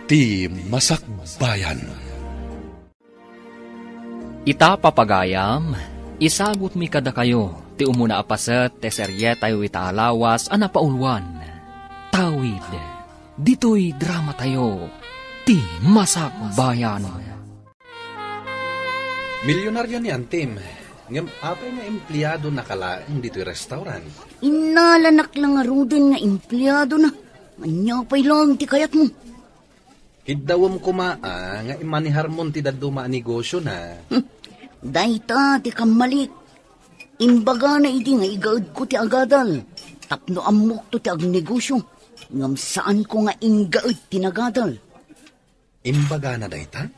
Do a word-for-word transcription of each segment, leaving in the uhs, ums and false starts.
Ti Masakbayan. Ita, papagayam, isagutmi kadakayo ti umuna a paset ti serietayo ita a lawas a napauluan, Tawid. Ditoy dramatayo, Ti Masakbayan. Milyonaryo ni Antim, ngem apay nga empleado na ka laeng ditoy restaurant? Innalanak la ngaruden nga empleado na. Ania pay laeng ti kayatmo? Kiddawem koma a nga imaneharmon ti dadduma a negosio na. Hmm. Dayta ti kammalik. Imbagana idi nga igaedko ti agadal tapno ammokto ti agnegosio, ngem saanko nga inggaed ti nagadal. Imbagana dayta?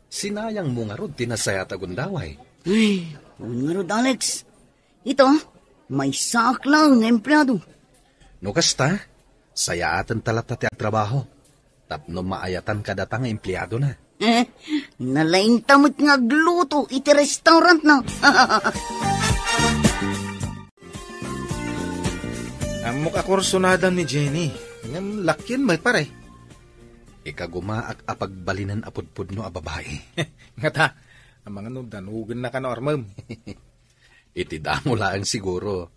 Sinayangmo ngarud ti nasayaat a gundaway. Ay, wen ngarud, Alex. Ita, maysaak laeng nga empleado. No kasta, sayaatenta latta ti agtrabaho tapno maayatan kadata nga empleado na. Eh, nalaingta met nga agluto iti restaurant na. Ammok a kursunada ni Jenny. Ngem lakien met, pare. Ikagumaak a pagbalinen a pudpudno a babai. Ngata, amangan no danogennaka no armem. Iti damo laeng siguro.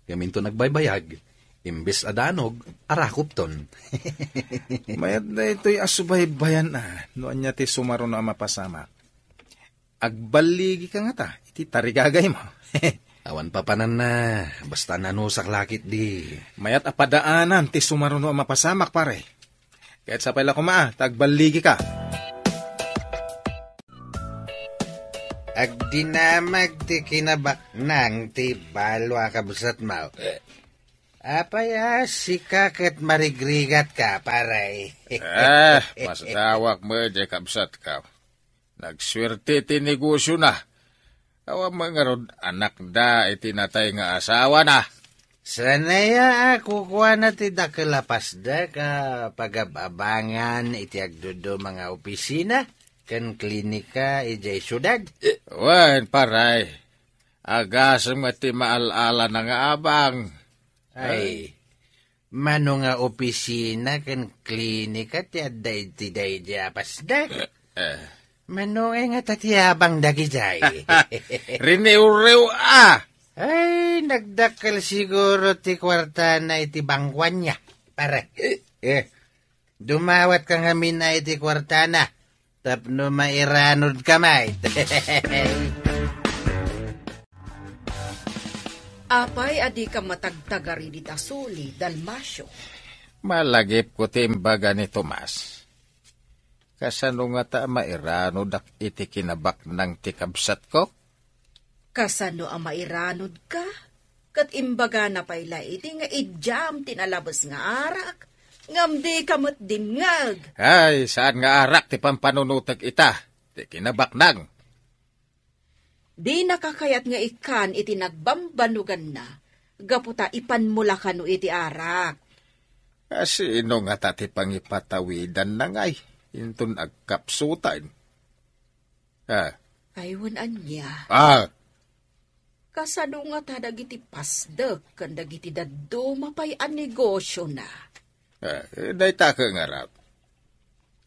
Ngem inton agbaybayag, imbes a danog, arakupton. Mayat daytoy a subaybayan a, no ania ti sumaruno a mapasamak. Agballigika ngata iti tarigagaymo. Awan papananna, basta nanusak lakit di. Mayat a padaanan ti sumaruno a mapasamak, pare. Ket sapay la koma, ta agballigika. Agdinamag ti kinabaknang ti balo a kabsatmo. Apay a sika ket marigrigatka, pare? Ah, masdawak met diay kabsatko. Nagsuerte ti negosiona. Awan met ngarud anakda iti natay nga asawana. Sanaya a kukuana ti dakkel a pasdek a pagab-abangan iti agduduma nga opisina ken klinika idiay siudad. Wen, pare. Agasem met ti maal-alana nga abang. Ay, mano nga opisina ken klinika ti adda iti daydi a pasdek? Eh. Mano ngay ngata ti abang dagidiay? Riniwriw a! Ay, nagdakkel siguro ti kuartana iti bangkuanna, pare. Eh, dumawatka ngamin a iti kuartana tapno mairanodka met. Apay a dika matagtagari dita suli, Dalmacio? Malagipko ti imbaga ni Tomas. Kasano ngata a mairanodak iti kinabaknang ti kabsatko? Kasano a mairanodka? Ket imbagana pay la idi nga idiam ti nalabes nga arak, ngem dika met dimngeg. Ay, saan nga arak ti pampanunotek ita, ti kinabaknang. Dinaka kayat nga ikkan iti nagbambanuganna, gapu ta ipanmo la kano iti arak. A, sino ngata ti pangipatawidanna ngay inton agkapsutan? Ah. Ay, wen ania? Ah. Kasano ngata dagiti pasdek ken dagiti dadduma pay a negosiona? Ah, eh, dayta ket ngarud.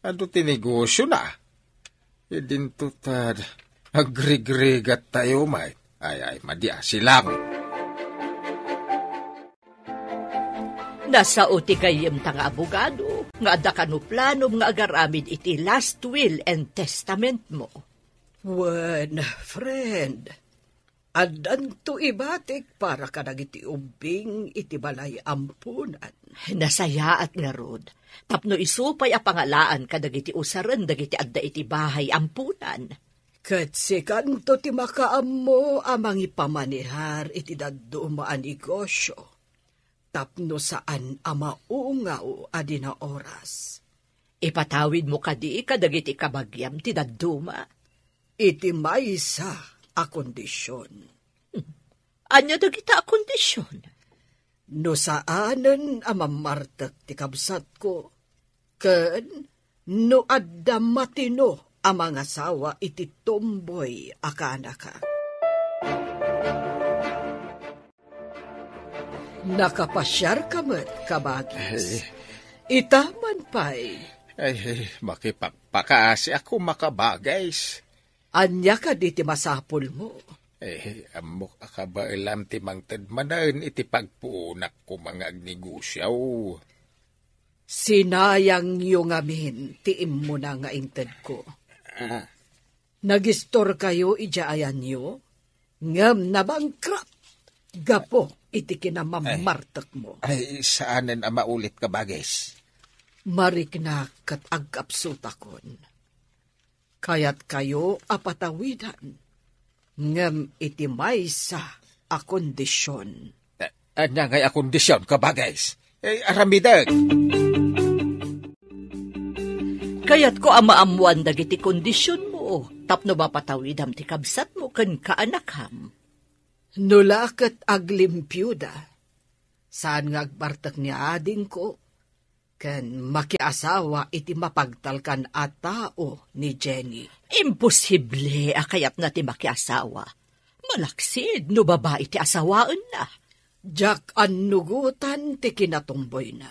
Adu ti negosiona. Idinto ta agrigrigat tayo, may. Ay, ay, madi a, silang. Nasao ti gayyemta nga abogado, nga adda kano planom nga agaramid iti last will and testament mo. Wen, friend, addanto ibatik para kadagiti ubbing iti balay ampunan. Nasayaat ngarud, tapno isu pay a pangalaan kadagiti usaren dagiti adda iti bahay ampunan. Ket sikanto ti makaammo a mangipamanehar iti dadduma a negosio tapno saan a maungaw a di naoras. Ipatawidmo kadi kadagiti kabagiam ti dadduma? Iti maysa a kondision. Ania dagita a kondision? No saanen a mammartek ti kabsatko, ken no adda matino a mangasawa iti tomboy a kaanakak. Nakapasiarka met, kabagis. Ay. Ita man pay, Ay, makipakpakaasiak koma, kabagis. Ania kadi ti masapulmo? Eh, ammok a kabaelam ti mangted manen iti pagpuonak koma nga agnegosio. Sinayangyo ngamin ti immuna nga intedko. Ah. Nagistorkayo idiay ayanyo, ngem nabangkrut gapu iti kinamammartekmo. Ay, saanen a maulit, kabagis. Mariknak ket agkapsutakon. Kayatkayo a patawidan, ngem iti maysa a kondision. Eh, ania ngay a kondision, kabagis? Eh, aramidek. Kayatko a maammoan dagiti kondisionmo tapno mapatawidam ti kabsatmo ken kaanakam. No la ket aglimpioda, saan nga agbartek ni adingko ken makiasawa iti mapagtalkan a tao ni Jenny. Imposible a kayatna ti makiasawa. Malaksid no babai ti asawaenna. Diak annugotan ti kinatumboyna.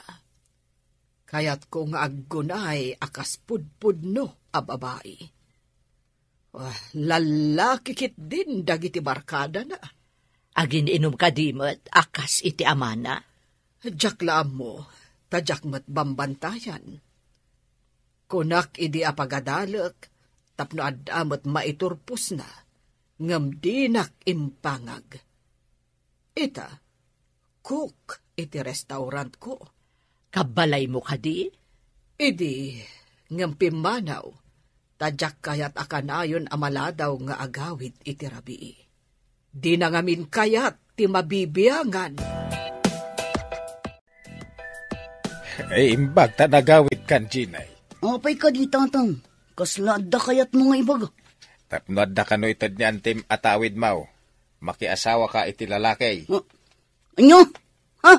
Kayatko nga aggunay a kas pudpudno a babai. Ah, lallaki ketdin dagiti barkadana. Agin-inum kadi met a kas iti amana? Diak la ammo, ta diak met bambantayan. Kunak idi a pagadalek tapno adda met maiturposna, ngem dinak impangag. Ita, cook iti restaurantko. Kabbalaymo kadi? Idi, ngem pimmanaw, ta diak kayat a kanayon a maladaw nga agawid iti rabii. Dina ngamin kayat ti mabibiangan. Eh, imbag ta nagawidkan, Jenny. Apay kadi, Tatang? Kasla adda kayatmo nga ibaga? Tapno adda kano ited ni antim a tawidmo, makiasawaka iti lalaki. Ah, ania? Ha?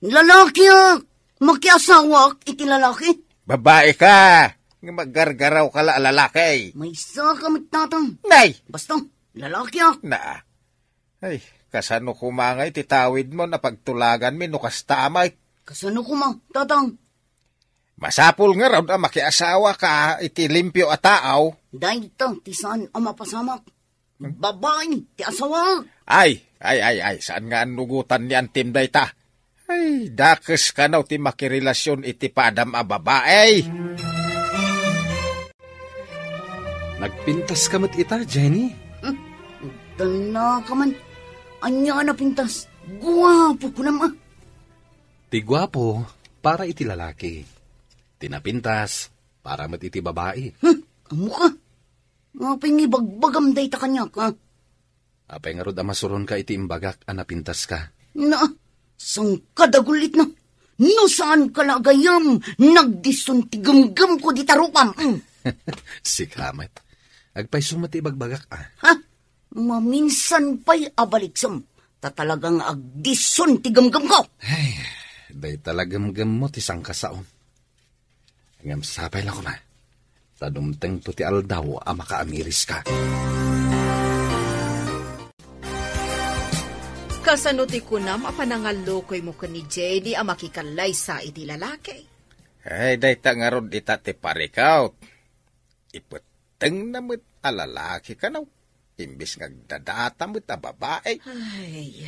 Lalaki a makiasawaak iti lalaki? Babai ka! Nga maggargaraw ka la a lalaki. Maysa ka met, Tatang. Nay! Basta, lalaki ak. Na. Ay, kasano koma nga iti tawidmo a pagtulaganmi no kasta met? Kasano koma, Tatang? Masapul ngarud a makiasawaka iti limpio a tao. Dayta ti saan a mapasamak. Babai ti asawaak. Ay, ay, ay, ay, saan nga annugotan ni antim dayta? Ay, dakes kano ti makirelasion iti padam a babai. Nagpintas ka met ita, Jenny? Hmm? Dayna ka man. Ania a napintas? Guapo kunam a. Ti guapo para iti lalaki. Ti napintas para met iti babai. Hmm? Ammo ka? Apay nga ibagbagam dayta kaniak, ha? Apay ngarud a masuronka iti imbagak a napintaska? Na, saan ka dagulitna? No saan ka la agayam, nagdison ti gemgemko dita rupam. Mm. Sika met. Agpayso met ti ibagbagak, ah. Ha? Maminsan pay a baliksem, ta talaga nga agdison ti gemgemko. Ay, dayta la gemgemmo ti sangkasaom. Ngem sapay la koma, ta dumtengto ti aldaw a makaamiriska. Kasano ti kunam a panangallukoymo ken ni Jenny a makikallaysa iti lalaki? Ay, dayta ngarud ita ti parikawt. Ipettengna met a lalaki kano, imbes nga agdadata met a babai. Ay,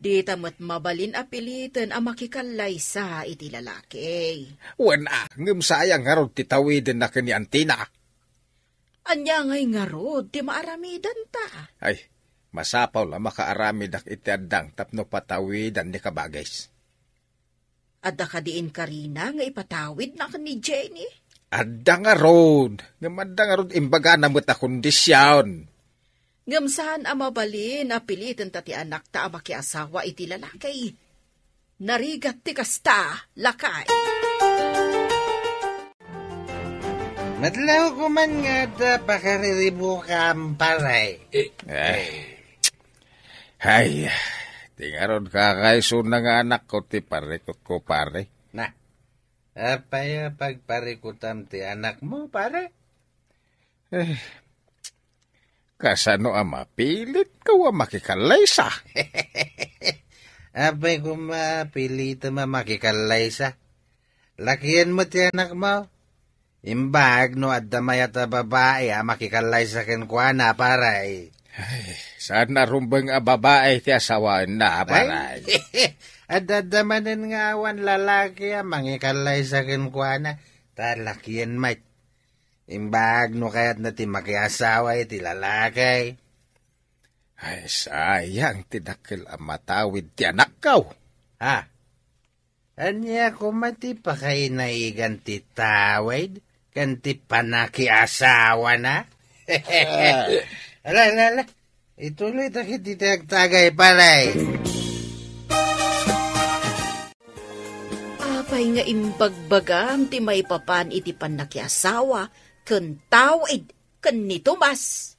dita met mabalin a piliten a makikallaysa iti lalaki. Wen a, ngem sayang ngarud ti tawidenna ken ni antina. Ania ngay ngarud ti maaramidanta? Ay, masapul a makaaramidak iti addang tapno patawidan ni kabagis. Adda kadi inkarina nga ipatawidna ken ni Jenny? Adda ngarud, ngem adda ngarud imbagana met a kondision. Ngem saan a mabalin a pilitenta ti anakta a makiasawa iti lalaki. Narigat ti kasta, lakay. Nadlaw ko man nga adda pakariribukam, pare. Eh. Ay, ti ngarud kakaisuna nga anakko ti parikutko, pare. Na, apay a pagparikutam ti anakmo, pare? Eh, kasano a mapilitko a makikallaysa? Apay koma pilitem a makikallaysa? Lakienmo ti anakmo, Imbag no adda mayat a babai a makikallaysa kenkuana, paray. Ay, saan a rumbeng a babai ti asawaenna, paray. Adda, adda manen nga awan lalaki a mangikallaysa kenkuana, ta lakien met. Imbag no kayatna ti makiasawa iti lalaki. Ay, sayang ti dakkel a matawid ti anakko. Ha? Ania koma ti pakainaigan ti tawid ken ti panakiasawana? Ala, ala, ala. Ituloy ta ket iti agtagay, paray. Apay nga imbagbagam ti maipapan iti pannakiasawa ken tawid ken ni Tomas?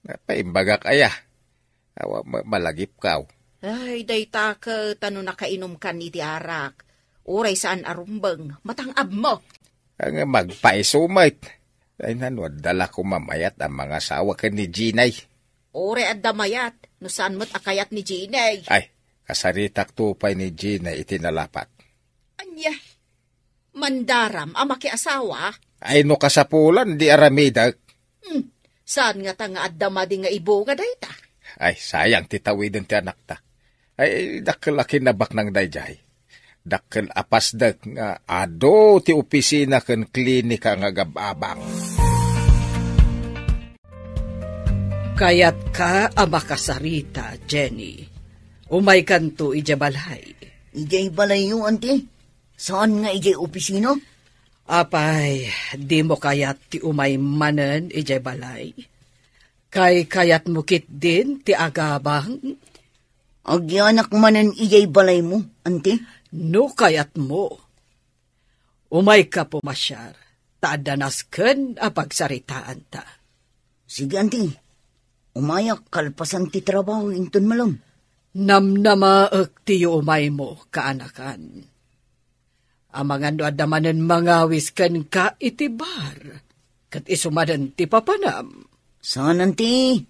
Paimbagak aya. Awa, ma-, malagipkaw. Ay, dayta ket no nakainumkan iti arak, uray saan a rumbeng, matang-abmo. Nga magpaiso met. Ay, nano, adda la koma mayat a mangasawa ken ni Jinay. Uray adda mayat, no saan met a kayat ni Jinay. Ay, kasaritakto pay ni Jinay iti nalapat. Ania? Mandaram a makiasawa? Ay, no kasapulan, di aramidek. Hmm, saan ngata nga adda madi nga ibunga dayta? Ay, sayang ti tawiden ti anakta. Ay, dakkel a kinabaknang daydiay. Dakkel a pasdek nga adu ti opisina ken klinika nga agab-abang. Kayatka a makasarita, Jenny. Umaykanto idiay balay. Idiay balayyo, anti? Saan nga idiay opisina? Apay, dimo kayat ti umay manen idiay balay? Kaykayatmo ketdin ti agabang? Agyanak manen idiay balaymo, anti? No kayatmo. Umayka pumasiar, ta adda nasken a pagsaritaanta. Sige, anti. Umayak kalpasan ti trabaho inton malem. Namnamaek ti yuumaymo, kaanakan. Amangan no adda manen mangawis kenka iti bar, ket isu manen ti papanam. Saan, anti.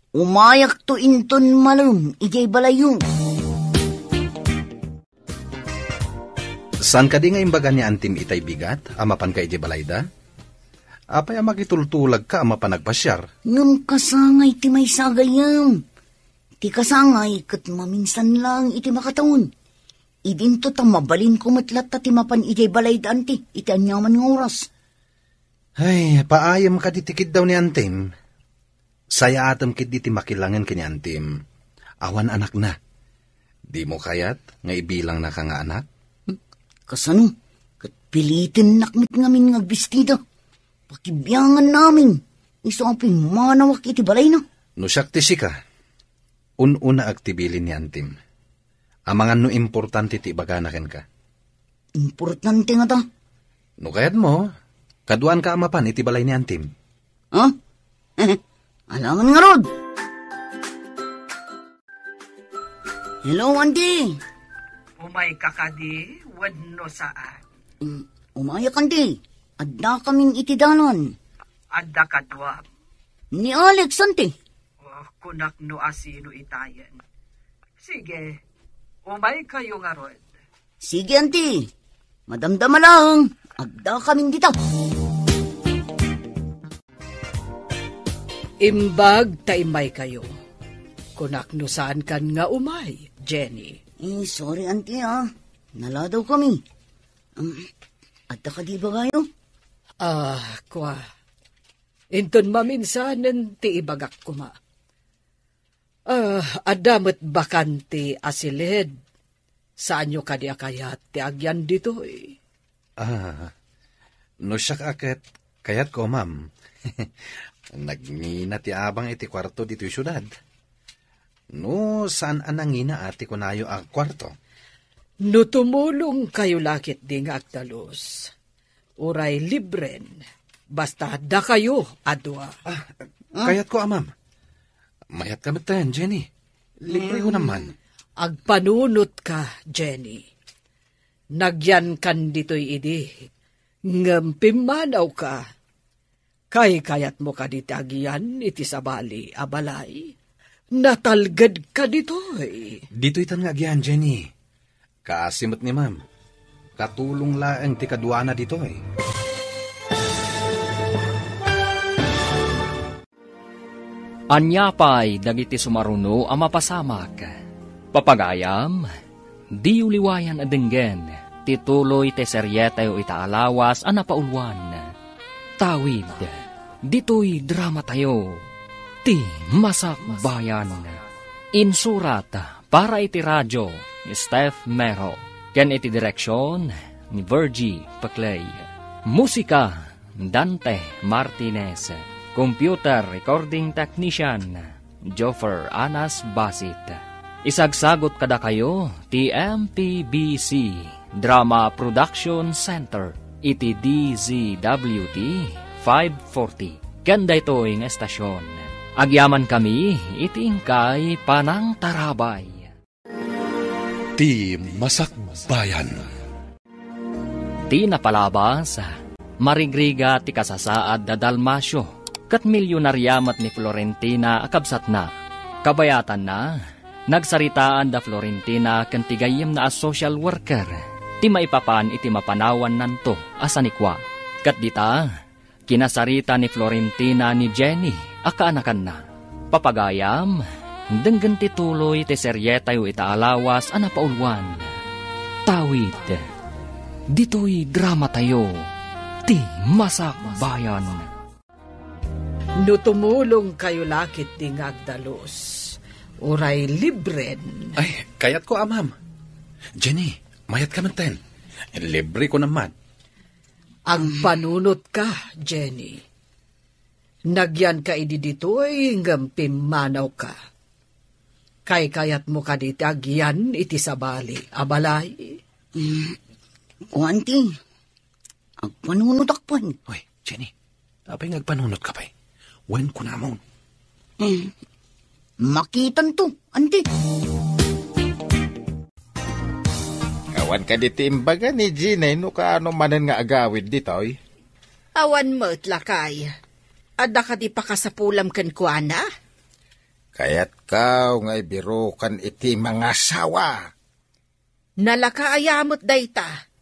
Umayakto inton malem idiay balayyo. Saan kadi nga imbaga ni Antim itay bigat a mapanka idiay balayda? Apay a makitultulagka a mapan agpasiar? Ngem kasangay ti maysa gayam. Ti kasangay ket maminsan laeng iti makatawen. Idinto ta mabalinko met latta ti mapan idiay balayda, anti, iti aniaman nga oras. Ay, paayem kadi ti kiddaw ni Antim. Sayaatem ketdi ti makilangen ken ni Antim. Awan anakna. Dimo kayat nga ibilangnaka nga anak? Kasano? Ket pilitennak met ngamin nga agbistida. Pakibianganna amin. Isu a pimmanawak iti balayna. No siak ti sika, un-unaak ti bilin ni Antim. Amangan no importante ti ibagana kenka. Importante ngata? No kayatmo, kaduaanka a mapan iti balay ni Antim. Ha? Alangan ngarud. Hello, Anti. Umayka kadi wenno saan? Mm, umayak, Anti. Addakamin iti dalan. Adda kaduam? Ni Alex, Anti. Oh, kunak no asino itayen. Sige, umaykayo ngarud. Sige, Anti. Madamdama laeng, addakamin dita. Imbag ta immaykayo. Kunak no saankan nga umay, Jenny. Eh, sorry, Anti, ah. Naladawkami. Um, adda kadi ibagayo? Ah, kua. Inton maminsanen ti ibagak koma. Ah, adda met bakante a siled. Saanyo kadi a kayat ti agyan ditoy? Ah, no siak a ket kayatko, ma'am. Nagngina ti abang iti kuarto ditoy siudad. No saan a nangina a ti kunayo a kuarto? No tumulongkayo la ketdi nga agdalus, uray libren, basta dakayo a dua. Ah, kayatko a, ma'am. Mayatka metten, Jenny. Libre ko naman. Agpanunotka, Jenny. Nagyankan ditoy idi, ngem pimmanawka. Kaykayatmo kadi ti agyan iti sabali a balay? Natalgedka ditoy. Ditoy tan nga agyan, Jenny. Kaasi met ni ma'am. Katulong laeng ti kaduana ditoy. Ania pay dagiti sumaruno a mapasamak? Papagayam, diyo liwayan a denggen ti tuloy ti serietayo ita a lawas a napauluan. Tawid, ditoy dramatayo, ti Masakbayan. Insurat para iti radio ni Steph Mero, ken iti direksyon ni Virgie Peclay. Musika, Dante Martinez. Computer recording technician, Joffer Anas Basit. Isagsagot kadakayo ti M P B C Drama Production Center iti D Z W T five forty. Ken daytoy nga estasyon, agyamankami iti inkay panangtarabay. Ti Masakbayan. Ti napalabas, marigrigat ti kasasaad da Dalmacio, ket milyonarya met ni Florentina a kabsatna. Kabayatanna, nagsaritaan da Florentina ken ti gayyemna a social worker ti maipapan iti mapanawannanto a sanikua. Ket dita, kinasarita ni Florentina ni Jenny a kaanakanna. Papagayam, denggen ti tuloy ti serietayo ita a lawas a napauluan. Tawid, ditoy dramatayo, ti Masakbayan. No tumulongkayo la ketdi nga agdalus, uray libren. Ay, kayatko, Amam. Jenny, mayat ka man ten. Libre ko naman. Agpanunotka, Jenny. Nagyanka idi ditoy ngem pimmanawka. Kaykayatmo kadi ti agyan iti sabali a balay? Mm, o, Auntie, agpanunotak pay. Hoy, Jenny, apay nga agpanunotka pay? Wen kunamon. Mm, makitanto, Auntie. Awan kadi ti imbaga ni Jenny no kaano manen nga agawid ditoy? Awan met, lakay. Adda kadi pakasapulam kenkuana? Kayatko nga ibirukan iti mangasawa. Nalaka aya met dayta.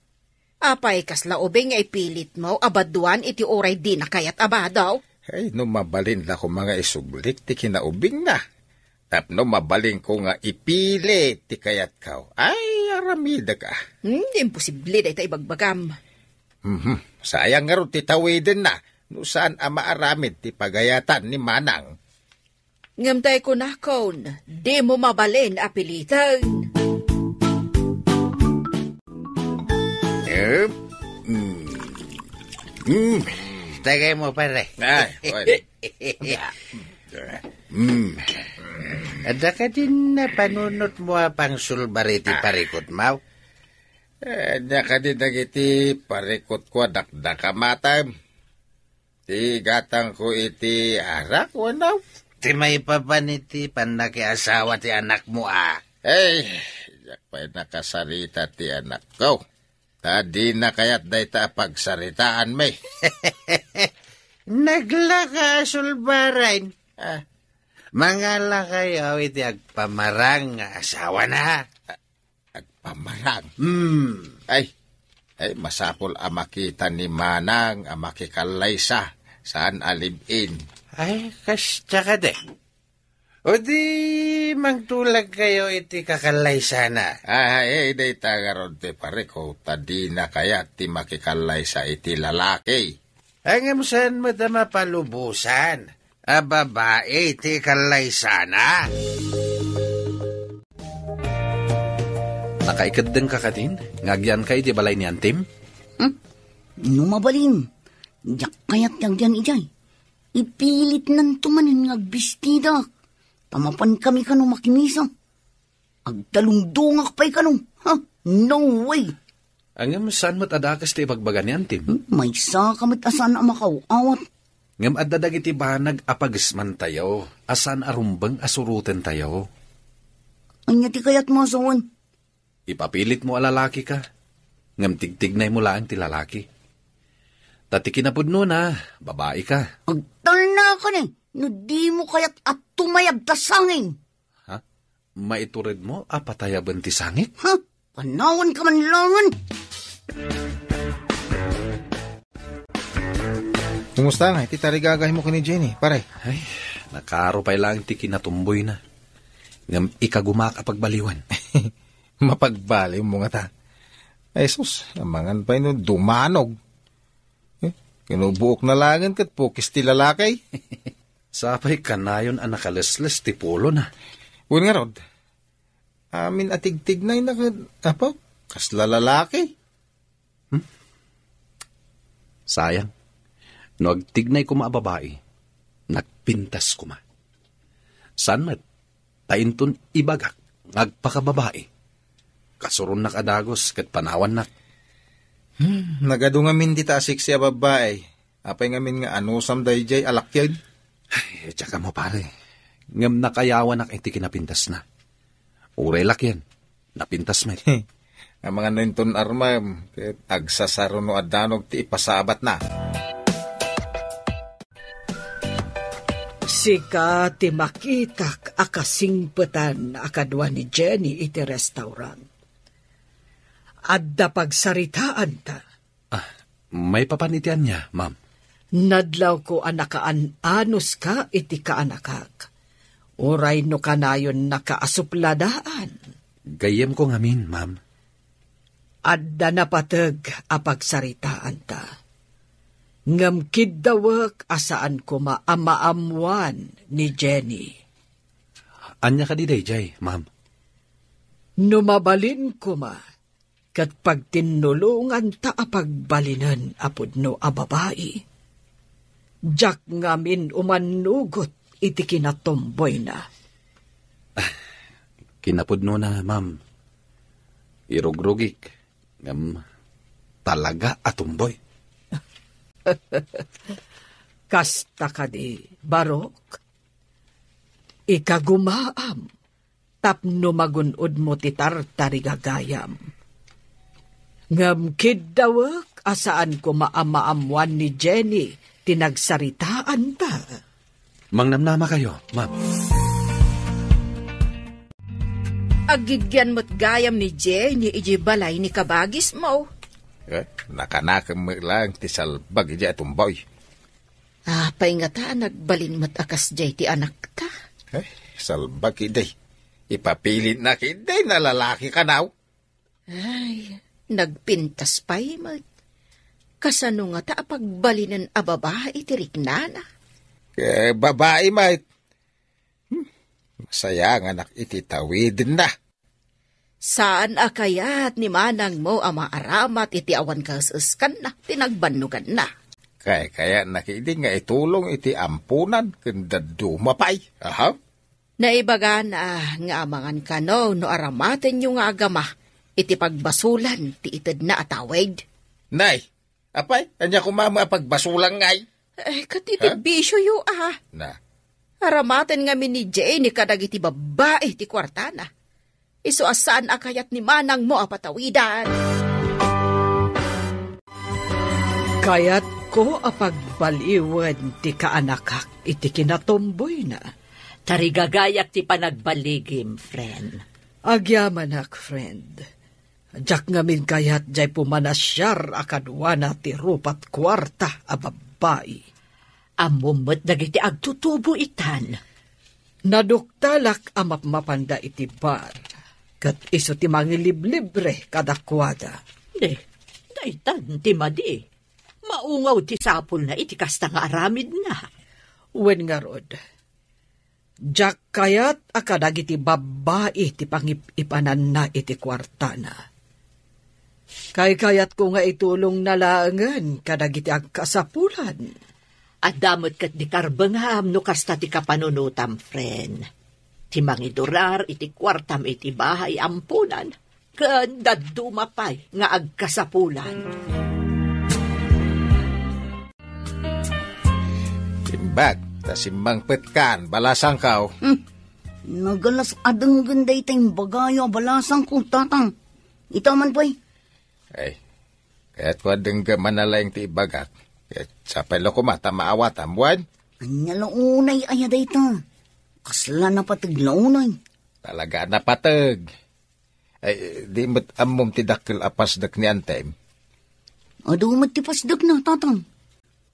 Apay, kasla ubing nga ipilitmo a baduan iti uray dina kayat a bado? Ay, no mabalin la koma nga isublik ti kinaubingna. Tapno mabalinko nga ipilit ti kayatko. Ay, aramidek a. Hmm, imposible dayta ibagbagam. Mhm. Sayang ngarud ti tawidenna no saan a maaramid ti pagayatan ni Manang. Ngem tay kunakon, dimo mabalin a piliten. Eh, mm. Mm. Tagay mo, pare. Ay, oy. Mm. Adda kadin napanunotmo a pangsulbar iti parikutmo? Eh, adda kadi dagiti parikutko a dakdakamatem. Ti gatangko iti arak, wenno? Ti maipapan iti pannakiasawa ti anakmo a. Ay, diak pay nakasarita ti anakko. Ta dina kayat dayta a pagsaritaanmi. Naglaka a sulbaren. Ah. Mangalakayo iti agpamarang nga asawana. Agpamarang? Hmm. Ay, ay, masapul a makita ni Manang a makikallaysa, saan a live-in. Ay, kasta kadi. O di, mangtulagkayo iti kakallaysana. Ay, ay, dayta ngarud ti parikut, ta dina kayat ti makikallaysa iti lalaki. Ay, ngem saan met a mapalubosan a babai ti kallaysana? Nakaikeddengka kadin nga agyanka iti balay ni Antim? Hmm? No mabalin, diak kayat ti agyan idiay. Ipilitnanto manen nga agbistidak. Ta mapankami kano makimisa. Agtalungdongak pay kano. Ha? No way. Ngem saan met a dakes ti ibagbaga ni Antim? Hmm, maysaka met a saan a makaw-awat. Ngem adda dagiti banag a pagesmantayo a saan a rumbeng a surotentayo. Ania ti kayatmo a sawen? Ipapilitmo a lalaki ka, ngem tigtignaymo laeng ti lalaki. Ta ti kinapudnona, babai ka. Agtalna ka ni, no dimo kayat a tumayab ta sangin. Ha? Maituredmo a patayaben ti sangik? Ha? Panawan ka man langen! Kumusta nga iti tarigagaymo ken ni Jenny, pare? Ay, nakaro pay laeng ti kinatumboyna. Ngem ikagumak a pagbaliwen. Mapagbaliwmo ngata. Ay, sus, amangan pay no dumanog. Eh, kinubuok na laengen ket pukis ti lalaki. Sapay kanayon a nakalesles ti pulona. Wen ngarud, amin a tigtignayna ket, apo, kasla lalaki. Hmm? Sayang. No agtignay koma a babai, nagpintas koma. Saan met, ta inton ibagak nga agpakababai, kasuronnak a dagus ket panawannak. Hmm, nagadu ngamin dita a sexy a babai. Apay ngamin nga anusam daydiay a lakian? Ay, diak ammo, pare. Ngem nakayawanak iti kinapintasna. Uray lakian, napintas met. Amangan no inton armam, ket agsasaro no addanog ti ipasabatna. Sika ti makitak a kasingpetan a kadua ni Jenny iti restaurant. Adda pagsaritaanta. Ah, maipapan iti ania, ma'am? Nadlawko a nakaan-anuska iti kaanakak. Uray no kanayon nakaasupladaan. Gayyemko ngamin, ma'am. Adda napateg a pagsaritaanta. Ngem kiddawek a saan koma a maammoan ni Jenny. Ania kadi daydiay, ma'am? No mabalin koma, ket pagtinnulonganta a pagbalinen a pudno a babai. Diak ngamin umannugot iti kinatumboyna. Kinapudnona, ma'am. Irugrugik, ngem talaga a tumboy. Kasta kadi, Barok? Ikagumaam tapno magun-odmo ti tartarigagayam. Ngem kiddawek a saan koma a maammoan ni Jenny ti nagsaritaanta. Mangnamnamakayo, ma'am. Aggigyan met gayam ni Jenny idiay balay ni kabagismo. Eh, nakanakem met laeng ti salbag idiay a tumboy. Apay ngata a nagbalin met a kasdiay ti anakta? Eh, salbag idi. Ipapilitna idi na lalaki kanaw. Ay, nagpintas pay met. Kasano ngata a pagbalinen a babai ti riknana? Eh, babai met. Hmm, masayanganak iti tawidenna. Saan a kayat ni manangmo a maaramat iti awan kaes-eskanna ti nagbannoganna? Kaykayatna ketdi nga itulong iti amponan ken dadduma pay. Aha. Naibagana nga amangan kano no aramatenyo nga agama iti pagbasolan ti itedna a tawid. Nay, apay, ania koma met a pagbasolan ngay? Eh, ket iti Ha? bisioyo, ah. Na. Aramaten ngamin ni Jenny kadagiti babbai ti kuartana. Isu a saan a kayat ni manangmo a patawidan. Kayatko a pagbaliwen ti kaanakak iti kinatumboyna. Tarigagayak ti panagbaligim, friend. Agyamanak, friend. Diak ngamin kayat jay pumanasiar a kaduana ti rupat kuarta a babbai. Ammom met dagiti agtutubo itan. Naduktalak a mapmapanda iti bar, ket isu ti mangiliblibre kadakuada. Di, daytan ti madi. Maungaw ti sapulna iti kasta nga aramidna. Wen ngarud, diak kayat a kadagiti babbai ti pangip-ipananna iti kuartana. Kaykayatko nga itulongna laengen kadagiti agkasapulan. Adda met ket di karbengam no kasta ti kapanunotam, friend. Ti mangidurar iti kuartam iti bahay amponan, ken dadduma pay nga agkasapulan. Imbag, ta simmangpetkan, balasangko. Hmm. Nagalas a denggen dayta imbagayo a balasangko, tatang. Ita man pay. Ay, kayatko a denggem a nalaing ti ibagak. Ket sapay la koma ta maawatam, wen? Ania la unay aya dayta? Kasla napateg la unay? Talaga a napateg. Ay, di met ammom ti dakkel a pasdek ni antem? Adu met ti pasdekna, tatang.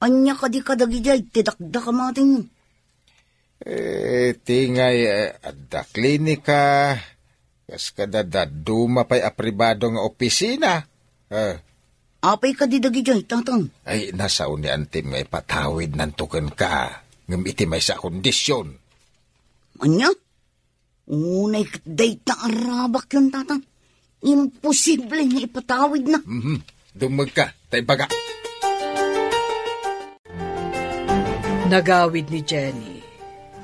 Ania kadi kadagidiay ti dakdakamatenyo? Eh, ti ngay, eh, adda klinika, kas kada dadduma pay a pribado nga opisina. Eh. Apay kadi dagidiay, Tatang? Ay, nasao ni Antim nga ipatawidnanto kenka, ngem iti maysa a kondisyon. Ania? Unay ket dayta a rabakyon, Tatang. Imposible nga ipatawidna. Mhm. Dumngegka, ta ibaga. Nagawid ni Jenny.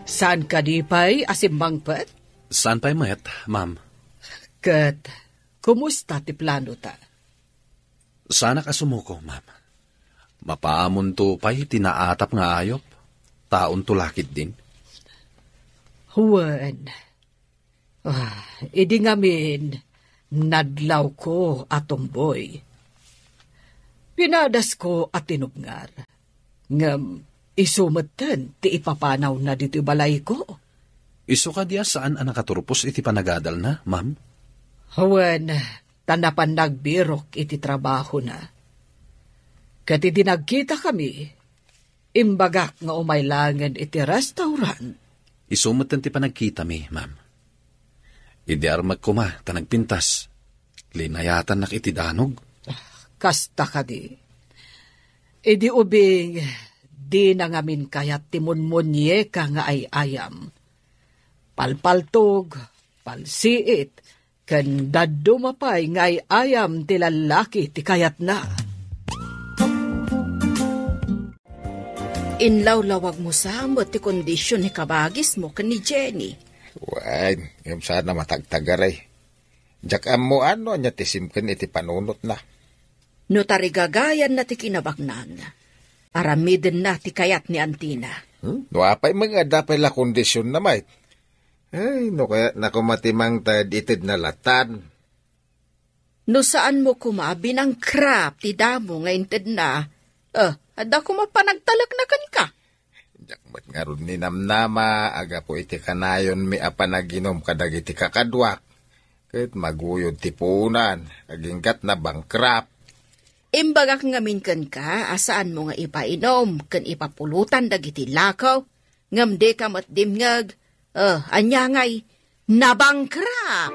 Saan kadi pay a simmangpet? Saan pay met, ma'am? Ket, kumusta ti planota? Saanak a sumuko, ma'am. Mapaamonto pay ti naatap nga ayup. Taonto la ketdin. Wen. Ah, idi ngamin, nadlawko a tumboy. Pinadasko a tinubngar. Ngem isu metten ti ipapanawna ditoy balayko. Isu kadi a saan a nakaturpos iti panagadalna, ma'am? Wen, ta napan nagbirok iti trabahona. Ket idi nagkitakami, imbagak nga umay laengen iti restaurant. Isu metten ti panagkitami, ma'am. Idi armek koma ta nagpintas, linayatannak iti danog. Kasta kadi. Idi ubing, dina ngamin kayat ti munmunyeka nga ay-ayam. Palpaltog, palsiit, ken dadduma pay nga ay-ayam ti lallaki ti kayatna. Inlawlawagmo sa met ti kondision ni kabagismo ken ni Jenny. Wen, ngem saan a matagtagaray. Diak ammoan no ania ti simken iti panunotna. No tarigagayanna ti kinabaknang, aramidenna ti kayat ni antina. Hmm? No apay met nga adda pay la kondisionna met. Ay, no kayatna koma ti mangted, itedna latan. No saanmo koma a binangkrap ti damo nga intedna, eh, adda koma panagtalekna kenka. Diak met ngarud ninamnama a gapu iti kanayonmi a panaginum kadagiti kakaduak, ket maguyod ti puonan, agingga't nabangkrap. Imbagak ngamin kenka a saanmo nga ipainum ken ipapulotan dagiti lakaw, ngem dika met dimngeg. Eh, ania ngay, nabangkrap!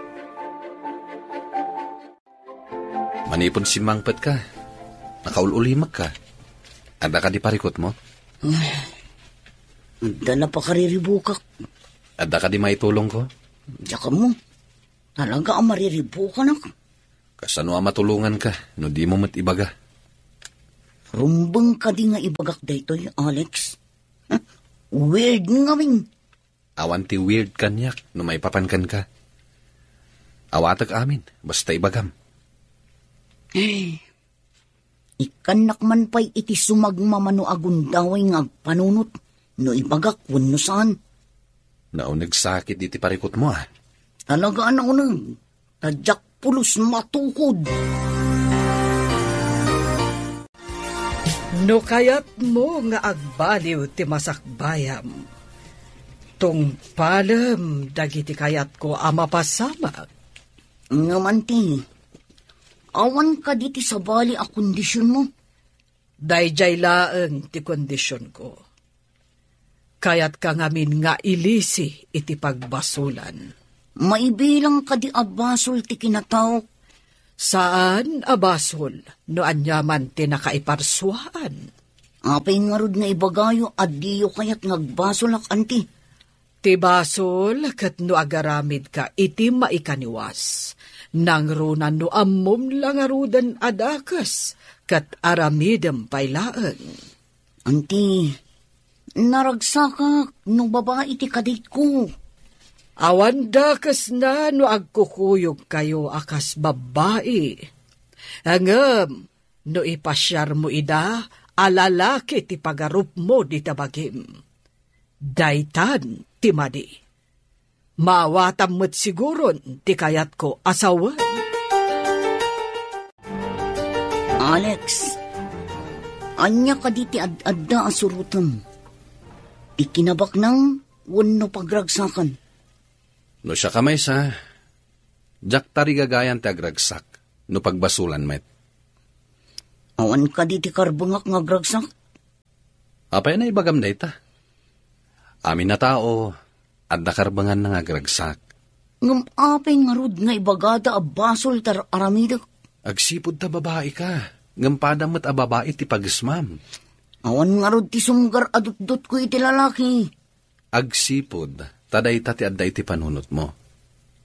Manipud simmangpetka, nakaul-ulimekka. Adda kadi parikutmo? Ay, adda la pakariribukak. Adda kadi maitulongko? Diak ammo. Talaga a mariribukanak. Kasano a matulonganka no dimo met ibaga? Rumbeng kadi nga ibagak daytoy, Alex? Weird ngamin. Awan ti weird kaniak no maipapan kenka. Awatek amin, basta ibagam. Eh, ikkannak man pay iti sumagmamano a gundaway nga agpanunot no ibagak wenno saan. Nauneg sakit iti parikutmo, a. Talaga a nauneg. Ta diak pulos matukod. No kayatmo nga agbaliw ti masakbayam, tungpalem dagiti kayatko a mapasamak. Ngem anti, awan kadi ti sabali a kondisionmo? Daydiay laeng ti kondisionko. Kayatka ngamin nga ilisi iti pagbasolan. Maibilang kadi a basol ti kinataok? Saan a basol no aniaman ti nakaiparsuaan. Apay ngarud nga ibagayo a diyo kayat nga agbasolak, anti? Ti basol ket no agaramidka iti maikaniwas, nangruna no ammom la ngaruden a dakes ket aramidem pay laeng. Anti, naragsakak no babai ti kaditko. Awan dakesna no agkukuyogkayo a kas babbai. Ngem no ipasiarmo ida a lalaki ti pagarupmo dita bagim, daytan ti madi. Maawatam met siguron ti kayatko a sawen. Alex, ania kadi ti ad-adda a surotem? Ti kinabaknang wenno pagragsakan? No siak a maysa, diak tarigagayan ti agragsak no pagbasolan met. Awan kadi ti karbengak nga agragsak? Apay a naibagam dayta? Amin a tao, adda karbenganna nga agragsak. Ngem apay ngarud nga ibagada a basol ti ar-aramidek? Agsipud ta babaika, ngem padam met a babai ti pagesmam. Awan ngarud ti sumgar a dutdotko iti lalaki. Agsipud ta dayta ti adda iti panunotmo.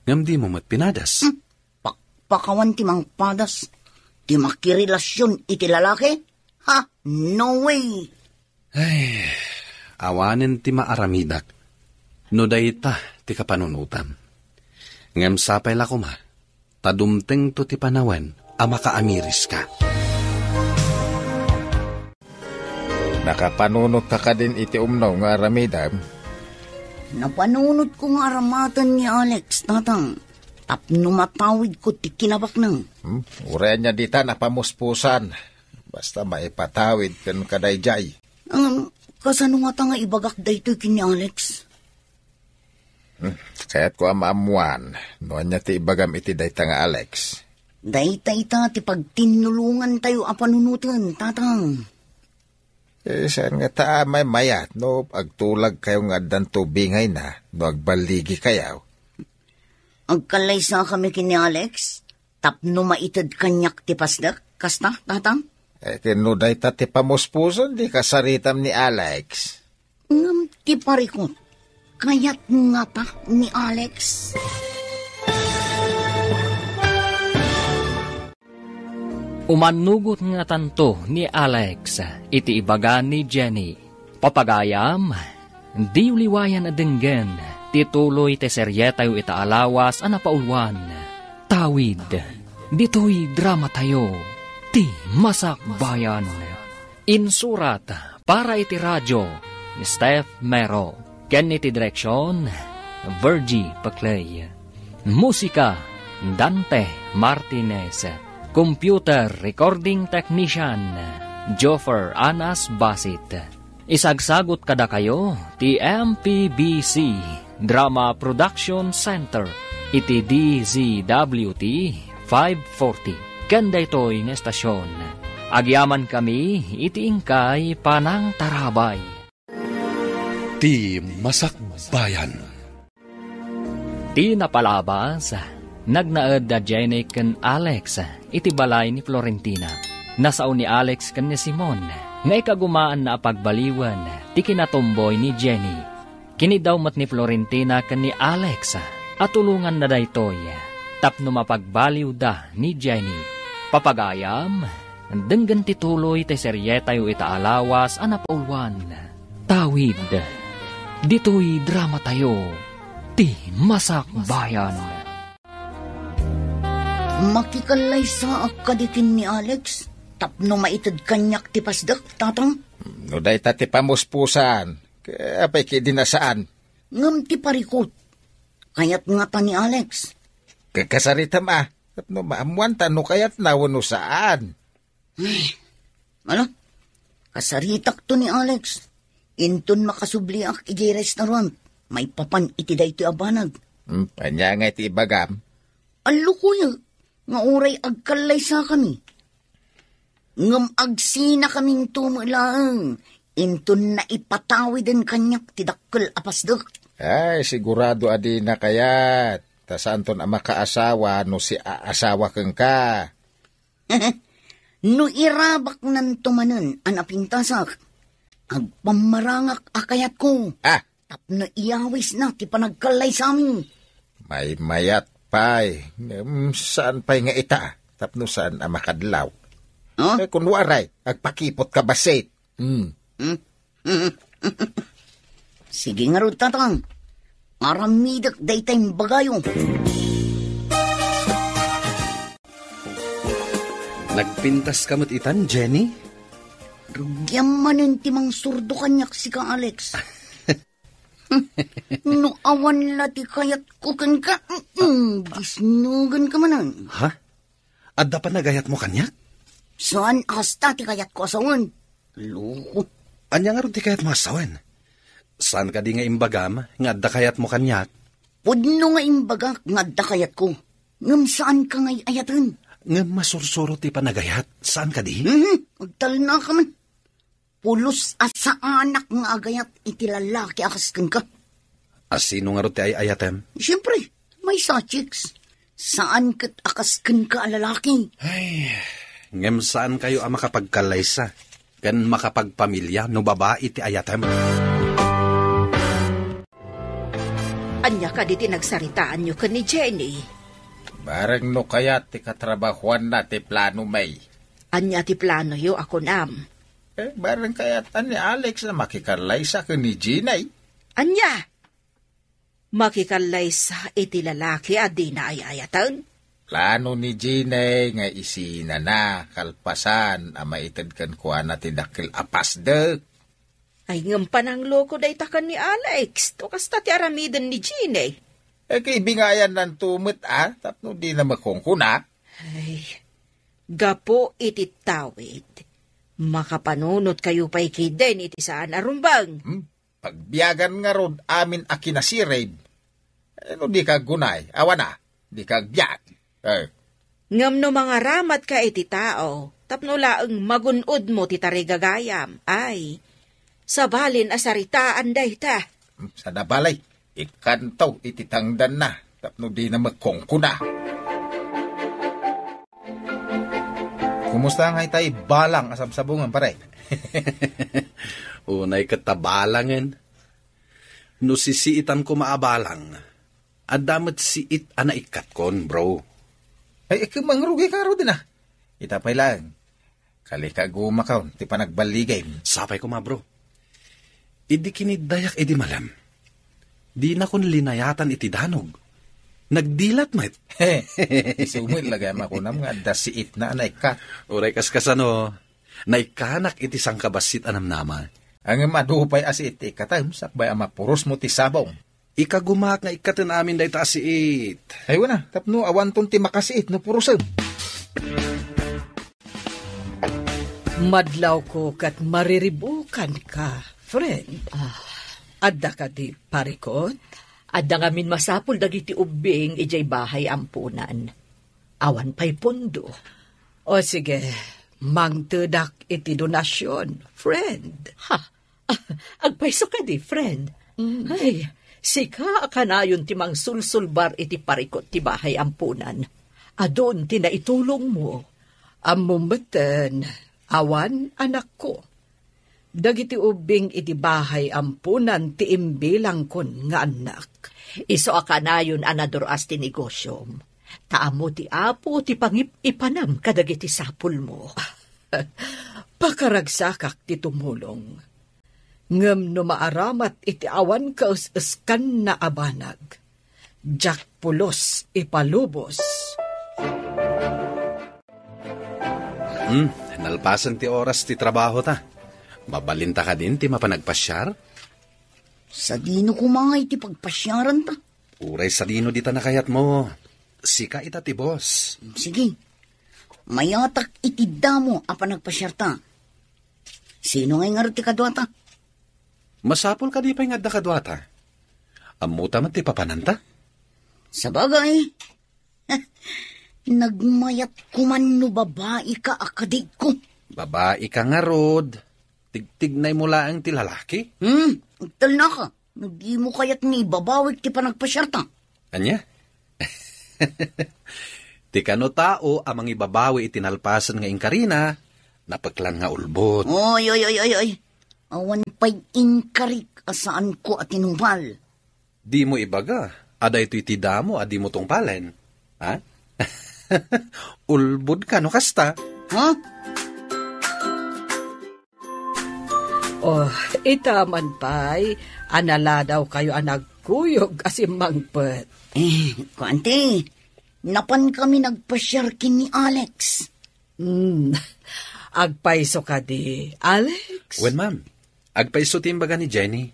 Ngem dimo met pinadas. Hmm? Pakpakawan ti mangpadas ti makirelasion iti lalaki? Ha? No way! Ay, awanen ti maaramidak no dayta ti kapanunotam. Ngem sapay la koma, ta dumtengto ti panawen a makaamiriska. Nakapanunotka kadin iti umno nga aramidem? Napanunotko nga aramaten ni Alex, Tatang, tapno matawidko ti kinabaknang. Hmm? Uray ania dita napamuspusan. Basta maipatawid kenka daydiay. Ngem, kasano ngata nga ibagak daytoy ken ni Alex? Hmm, kayatko a maammuan no ania ti ibagam iti dayta nga Alex. Dayta ita ti pagtinnulongantayo a panunoten, Tatang. Eh, saan ngata a maymayat no agtulagkayo nga addanto bingayna no agballigikayo? Agkallaysakami ken ni Alex tapno maited kaniak ti pasdek, kasta, Tatang? Eh, ken no dayta ti pamuspuson, di kasaritam ni Alex. Ngem ti parikut, kayat ngata ni Alex? Umannugot ngatanto ni Alex iti ibaga ni Jenny. Papagayam, diyo liwayan a denggen ti tuloy ti serietayo ita a lawas a napauluan. Tawid, ditoy dramatayo, ti Masakbayan. Insurat para iti radio, Steph Mero. Ken iti direksion, Virgie Paclay. Musika, Dante Martinez. Computer recording technician, Joffer Anas Basit. Isagsagot kadakayo ti M P B C Drama Production Center iti D Z W T five forty. Ken daytoy nga estasion, agyamankami iti inkay panangtarabay. Ti Masakbayan. Ti napalabas, nagnaed da Jenny ken Alex iti balay ni Florentina. Nasao ni Alex ken ni Simon nga ikagumaanna a pagbaliwen ti kinatumboy ni Jenny. Kiniddaw met ni Florentina ken ni Alex a tulonganna daytoy tapno mapagbaliwda ni Jenny. Papagayam, denggen ti tuloy ti serietayo ita a lawas a napauluan. Tawid, ditoy dramatayo, ti Masakbayan. Makikallaysaak kadi ken ni Alex tapno maited kaniak ti pasdek, Tatang? No dayta ti pamuspusan, apay ketdi a saan? Ngem ti parikut, kayat ngata ni Alex. Kakasaritam a, tapno maammuanta no kayatna wenno saan. Ay, ala, kasaritakto ni Alex. Inton makasubliak idiay restaurant, maipapan iti daytoy a banag. Hmm, ania ngay ti ibagam? Allukoyek nga uray agkallaysakami. Ngem agsinakaminto met laeng inton naipatawiden kaniak ti dakkel a pasdek. Ay, sigurado a dina kayat. Ta saanton a makaasawa no siaasawa kenka. No irabaknanto manen a napintasak, agpammarangak a kayatko. Ah, tapno iyawisna ti panagkallaysami. Maymayat pay, ngem saan pay nga ita, tapno saan a makadlaw. Huh? Eh, kun waray, agpakipotka bassit. Hmm. Hmm? Sige ngarud, Tatang. Aramidek dayta imbagayo. Nagpintaska met itan, Jenny? Rugiam manen ti mangsurdo kaniak sika, Alex. No awan la ti kayatko kenka, mm, disnugenka manen. Ha? Adda panagayatmo kaniak? Saan a kasta ti kayatko a sawen. Loko. Ania ngarud ti kayatmo a sawen? Saan kadi nga imbagam nga adda kayatmo kaniak? Pudno nga imbagak nga adda kayatko, ngem saanka nga ay-ayaten. Ngem masursuro ti panagayat, saan kadi? Mhm, agtalnaka man. Pulos a saanak nga agayat iti lalaki a kas kenka. A sino ngarud ti ay-ayatem? Siempre, maysa, Chicks. Saan ket a kas kenka a lalaki. Ay, ngem saan kayo a makapagkallaysa ken makapagpamilia no babai ti ayatem. Ania kadi ti nagsaritaanyo ken ni Jenny? Bareng no kayat ti katrabahuanna ti plano, May. Ania ti planoyo a kunam? Eh, bareng kayat ni Alex a makikallaysa ken ni Jenny. Ania? Makikallaysa iti lalaki a dina ay-ayaten? Plano ni Jenny nga isinana kalpasan a maited kenkuana ti dakkel a pasdek. Ay, ngem panangloko dayta ken ni Alex. To kasta ti aramiden ni Jenny. Eh, kay bingayan nanto met, ah, tapno dina makungkuna. Ay, gapu iti tawid, makapanunot kayo pay kiden iti saan a rumbeng. Hmm? Pagbiagan ngarud amin a kinasirib. Eh, no di ka aggunay, awan a, di ka agbiag. Eh. Ngem no mangaramidka iti tao, tapno laeng magun-odmo ti tarigagayam, ay, sabalin a saritaan dayta. Saan a balay, ikkanto iti tangdanna, tapno dina makungkuna. Kumusta nga itay balang a sabsabungan, pare? Unay ket ta balangen. No sisiitan koma a balang, adda met siit a naikkatkon, bro. Ay, ay, mangrugi ka, Rudy, na. Ita pay lang. Kalikaguma ka, ti panagballigay. Sapay koma, bro. Idi kiniddayak idi malem, dinakon linayatan iti danog. Nagdilat met. Isu met lagay makunam nga adda siit na naikkat. Uray kaskasano, naikkanak iti sangkabassit a namnama. Ngem adu pay a siit ti ikkatem, sakbay a mapurosmo ti sabong. Ikagumak nga ikkaten amin dayta a siit. Ay, wana, tapno awanton ti makasiit no purosem. Madlawko ket mariribukanka, friend. Ah. Adda kadi parikut? Adda ngamin masapul dagiti ubbing idiay bahay ampunan. Awan pay pondo. O sige, mangtedak iti donasyon, friend. Ha? Agpayso kadi, friend? Mm. Ay, sika a kanayon ti mangsulsulbar iti parikut ti bahay ampunan. Adun ti naitulongmo. Ammom metten, awan anakko. Dagiti ubbing iti bahay ampunan ti imbilangkon nga annak. Isu a kanayon a nadur-as ti negosyom. Ta ammo ti Apo ti pangip-ipanam kadagiti sapulmo. Pakaragsakak ti tumulong. Ngem no maaramat iti awan kaes-eskanna a banag, diak pulos ipalubos. Hmm, nalpasen ti oras ti trabaho ta. Mabalinta kadin ti mapan agpasiar? Sadino koma iti pagpasiaran ta? Uray sadino dita nakayatmo. Sika ita ti boss. Sige. Mayatak iti damo a panagpasiarta. Sino ngay ngarud ti kaduata? Masapul kadi pay nga adda kaduata? Ammota met ti papananta? Sabagay. Nagmayat koman no babai ka a kadigko. Babai ka ngarud. Tigtignay mo laeng ti lalaki? Hmm, agtalna ka. No di mo kayat nga ibabawik ti panagpasiarta. Ania? Ti kano tao a mangibabawi iti nalpasen nga inkarina, napeklan nga ulbod. Oy, oy, oy, oy, oy. Awan pay inkarik a saanko a tinungpal. Di mo ibaga a daytoy ti damo a di mo tungpalen. Ha? Ulbod ka no kasta. Ha? Oh, ita man pay, a naladaw kayo a nagkuyog a simmangpet. Eh, kuan ti, napan kami nagpasiar ken ni Alex. Hmm, agpayso kadi, Alex? Wen, ma'am. Agpayso ti imbaga ni Jenny.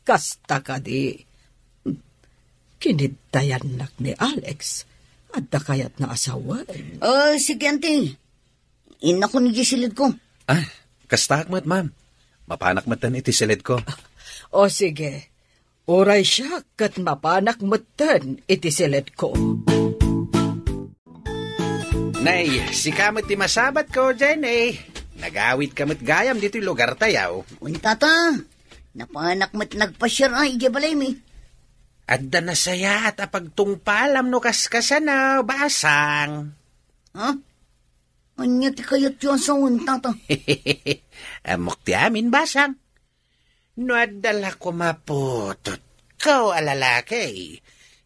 Kasta kadi. Kiniddayannak ni Alex. Adda kayatna a sawen. Oh, sige, anti. Innakon iti silidko. Ah, kastaak met, ma'am. Mapanak metten iti silidko. O sige, uray siak ket mapanak metten iti silidko. Nay, sika met ti masabatko, Jenny. Nagawidka met gayam ditoy lugartayo. Wen, tata. Napanak met nagpasiar a idiay balaymi. Adda nasayaat a pagtungpalam no kaskasano, basang. Ha? Ania ti kayatyo a sawen, tata? Ammok ti amin, basang. No adda la koma putotko a lalaki,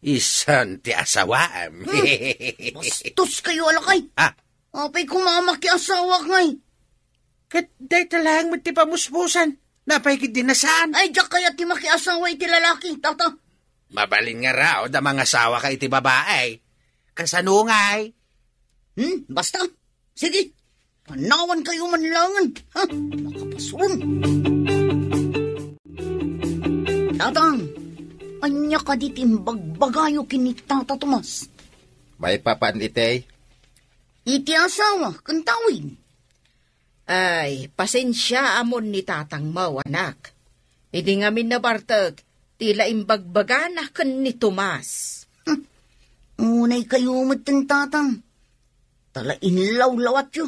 isun ti asawaam. Hmm, bastoskayo a lakay. Ah. Apay koma a makiasawak ngay? Ket dayta laeng met ti pamuspusan. Napay ket di na saan? Ay, diak kayat ti makiasawa iti lalaki, tata. Mabalin ngarud a mangasawaka iti babai. Kasano ngay? Hmm, basta. Sige, panawankayo man laengen, ha? Makapason. Tatang, ania kadi ti imbagbagayo ken ni Tata Tomas? Maipapan iti? Iti asawa ken tawid. Ay, pasensiaamon ni tatangmo, anak. Idi ngamin nabartek, ti la imbagbagana ken ni Tomas. Hmm. Unay kayo met ken tatang. Ta la inlawlawatyo.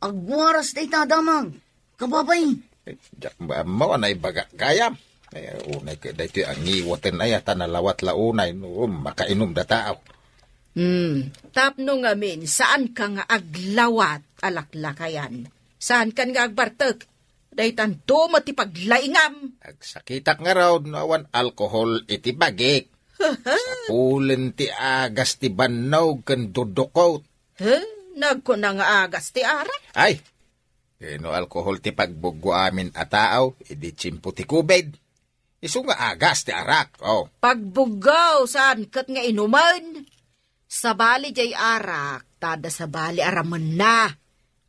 Agwaras dayta a damag. Kababay. Eh, diak ammo a naibaga gayam. Eh, unay ket daytoy a ngiwaten aya ta nalawat la unay no makainumda tao. Hmm, tapno ngamin, saanka nga aglawat a laklakayan. Saankan nga agbartek. Daytanto met ti paglaingam. Agsakitak ngarud no awan alkohol iti bagik. Sapulen ti agas ti bannog ken dudukot. He? Nagkuna nga agas ti arak? Ay, no alkohol ti pagbuggo amin a tao, idi tiempo ti covid. Isu nga agas ti arak, oh. Pagbuggo, saan ket nga inumen? Sabali jay arak, ta adda sabali a ramenna.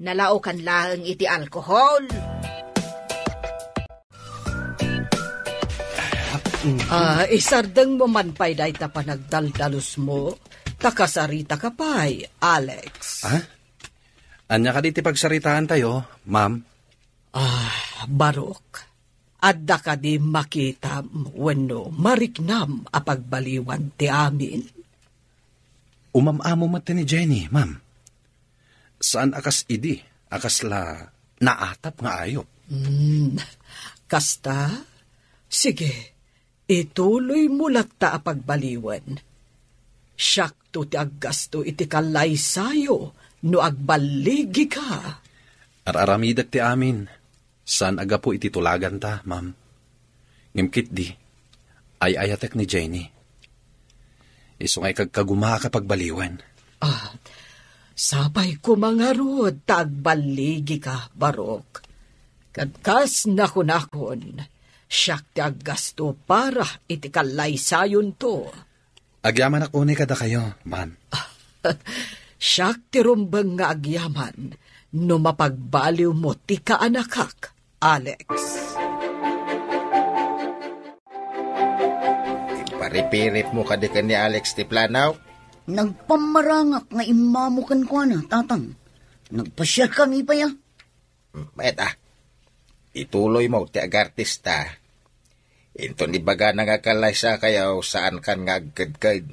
Nalaokan laeng iti alkohol. Ah, isardengmo man pay dayta panagdaldalusmo, ta kasaritaka pay, Alex. Ah? Ania kadi ti pagsaritaantayo, ma'am? Ah, Barok, adda kadi makitam wenno mariknam a pagbaliwan ti amin? Umam-amo met ti ni Jenny, ma'am. Saan a kas idi a kasla naatap nga ayup. Hmm, kasta? Sige, ituloymo latta a pagbaliwen. Siakto ti aggasto iti kallaysayo no agballigika. Ar-aramidek ti amin. Saan a gapu iti tulaganta, ma'am. Ngem ketdi, ay-ayatek ni Jenny. Isu nga ikagkagumaak a pagbaliwen. Ah, sapay koma ngarud ta agballigika, Barok. Ket kas nakunakon, siak ti aggasto para iti kallaysayonto. Agyamanak unay kadakayo, ma'am. Siak ti rumbeng nga agyaman no mapagbaliwmo ti kaanakak, Alex. Iparipiripmo kadi ken ni Alex ti planaw? Nagpammarangak nga immamo kenkuana, Tatang. Nagpasiarkami pay a? Mayat a, ituloymo ti agartista. Inton ibagana nga kallaysakayo, saankan nga agkedked.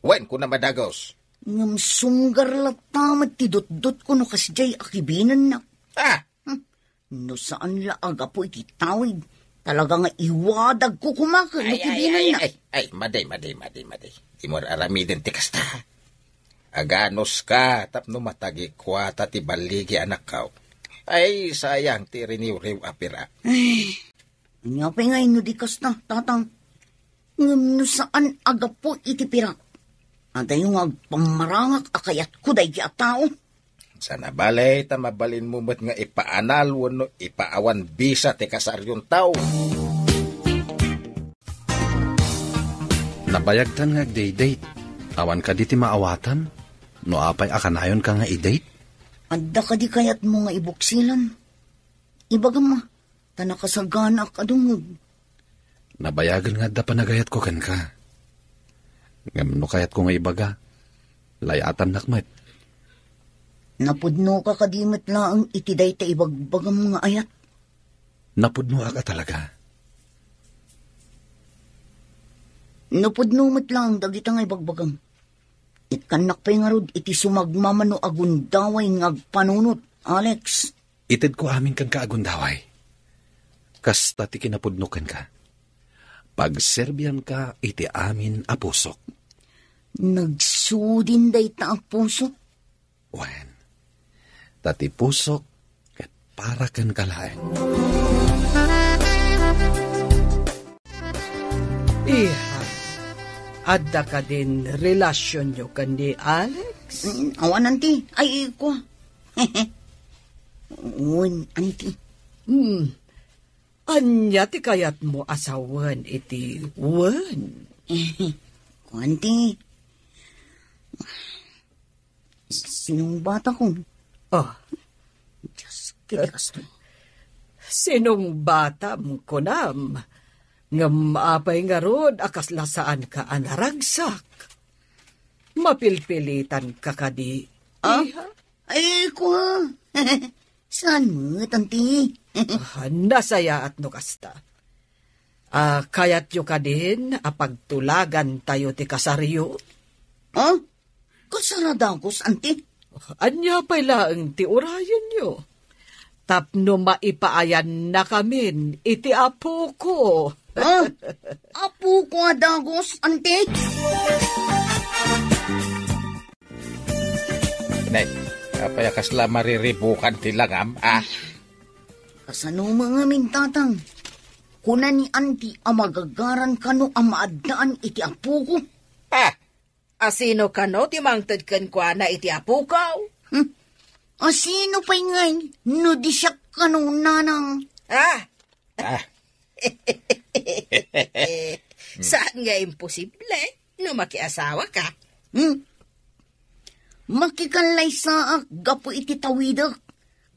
Wen, kunam a dagus. Ngem sunggar latta met ti dutdotko no kasdiay a kibinennak. Ah! Hmm. No saan la a gapu iti tawid, talaga nga iwadagko koma ken no kibinennak. Ay, ay, ay, ay, madi, madi, madi, madi. Dimo aramiden ti kasta. Aganuska tapno matagikuata ti balligi anakko. Ay, sayang ti riniwriw a pirak. Ay, ania pay ngay no di kasta, Tatang? Ngem no saan a gapu iti pirak, adayo nga agpammarangak a kayatko daydi a tao. Saan a bale ta mabalinmo met nga ipaanal wenno ipaawan bisa ti kasaryonto. Nabayagtan nga agdate-date. Awan kadi ti maawatam? No apay a kanayonka nga i-date? Adda kadi kayatmo nga ibuksilan? Ibagam a, ta nakasaganaak a dungngeg. Nabayagen nga adda panagayatko kenka. Ngem no kayatko nga ibaga, lay-atannak met. Napudnoka kadi met laeng iti dayta ibagbagam nga ayat? Napudnoak a talaga. Napudno met laeng dagita nga ibagbagam. Ikkannak pay ngarud iti sumagmamano a gundaway nga agpanunot, Alex. Itedko amin kenka a gundaway. Kasta ti kinapudno kenka. Pagserbianka iti amin a pusok. Nagsudin dayta a pusok? Wen, ta ti pusok ket para kenka laeng. Iha, adda kadin relasionyo ken ni Alex? Mm, awan, anti. Ay, kua. Wen, anti. Hmm. Ania ti kayatmo a sawen iti wen? Kua, anti. Sinong bata ko? Ah. Diyos, kitaas to. Sinong batam, kunam? Ngem apay ngarud a kasla saanka a naragsak? Mapilpilitanka kadi, Ah? Iha? Ay, kua. Saan met, anti? Ah, nasayaat no kasta. Ah, kayatyo kadin a pagtulagantayo ti kasaryo? Ah? Kasar a dagus, anti? Ania pay laeng ti urayenyo? Tapno maipaayannakamin iti apoko. Ah? Apoko a dagus, anti? Nay, apay a kasla mariribukan ti langam, ah? Kasano ngamin, tatang? Kuna ni anti a magagaran kano a maaddaan iti apoko. Ah! Asino kano ti mangted kenkuana iti apoko? Hmm. Asino pay ngay no di siak kano, nanang? Ah! Ah. Saan nga imposible no makiasawaka? Hmm. Makikallaysaak gapu iti tawidek,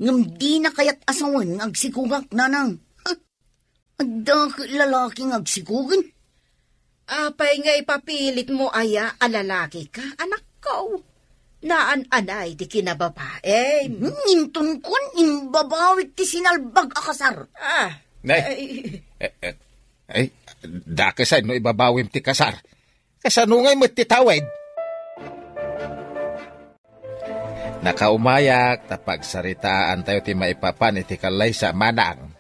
ngem dina kayat a sawen nga agsikogak, nanang. Huh? Adda ket lalaki nga agsikogen? Apay nga ipapilitmo aya a lalakika, anakko? Naan-anay ti kinababaim. Hmm, inton kun, imbabawik ti sinalbag a kasar. Ah, Nay. Ay. Eh, eh, ay, dakesay no ibabawim ti kasar. Kasano ngay met ti tawid? Nakaumayak ta pagsaritaantayo ti maipapan iti kallaysa, manang.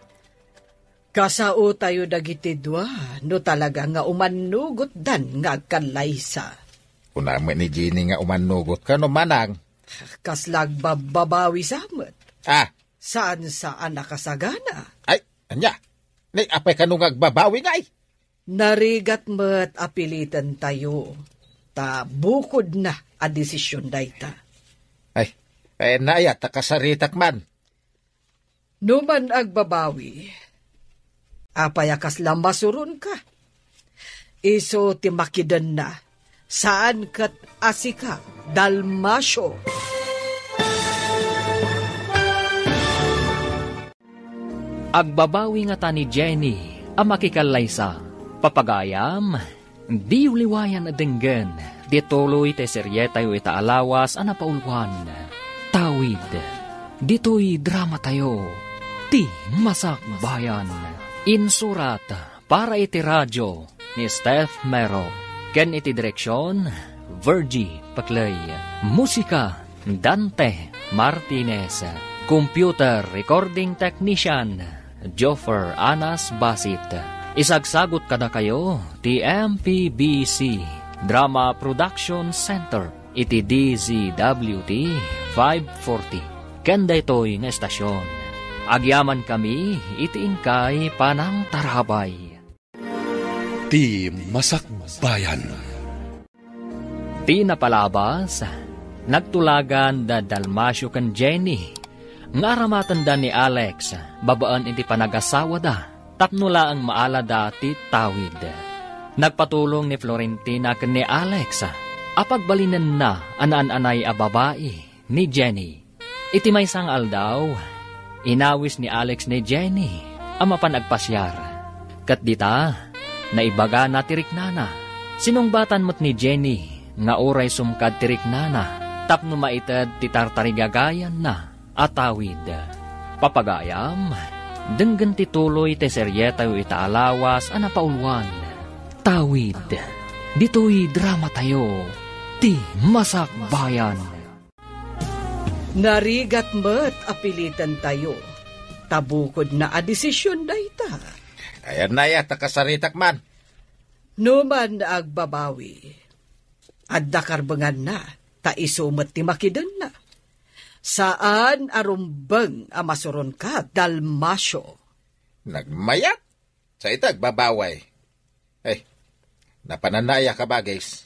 Kasaotayo dagiti dua no talaga nga umannugotdan nga agkallaysa. Kuna met ni Jenny nga umannugot kano, manang. Kasla agbabbabawi sa met. Ah. Saan sa a nakasagana? Ay, ania? Nay, apay kano nga agbabawi ngay? Narigat met a pilitentayo, ta bukodna a desisyon dayta. Ay, ay, naayat ta kasaritak man. No man agbabawi, apay a kasla masuronka? Isu ti makidenna, saan ket a sika, Dalmacio. Agbabawi ngata ni Jenny a makikallaysa. Papagayam, diyo liwayan a denggen ti tuloy ti serietayo ita a lawas a napauluan, Tawid. Ditoy dramatayo, Ti Masakbayan. Insurat para iti radio ni Steph Mero, ken iti direksion, Virgie Paclay. Musika, Dante Martinez. Computer recording technician, Joffer Anas Basit. Isagsagot kadakayo ti M P B C Drama Production Center iti D Z W T five forty. Ken daytoy nga estasion, agyamankami iti inkay panangtarabay. Ti Masakbayan. Ti napalabas, nagtulagan da Dalmacio ken Jenny nga aramatenda ni Alex babaen iti panagasawada tapno laeng maalada ti tawid. Nagpatulong ni Florentina ken ni Alex a pagbalinenna a naan-anay a babai ni Jenny. Iti maysa nga aldaw, inawis ni Alex ni Jenny a mapan agpasiar. Ket dita, naibagana ti riknana. Sinungbatan met ni Jenny nga uray sumkad ti riknana tapno maited ti tartarigagayanna a tawid. Papagayam, denggen ti tuloy ti serietayo ita a lawas a napauluan. Tawid. Ditoy dramatayo, Ti Masakbayan. Narigat met a pilitentayo, ta bukodna a desision dayta. Ayanna aya ta kasaritak man. Numan agbabawi, adda karbenganna, ta isu met ti makidenna. Saan a rumbeng a masuronka, Dalmacio. Nagmayat? Sa ita agbabawi. Ay, napananna aya, kabagis?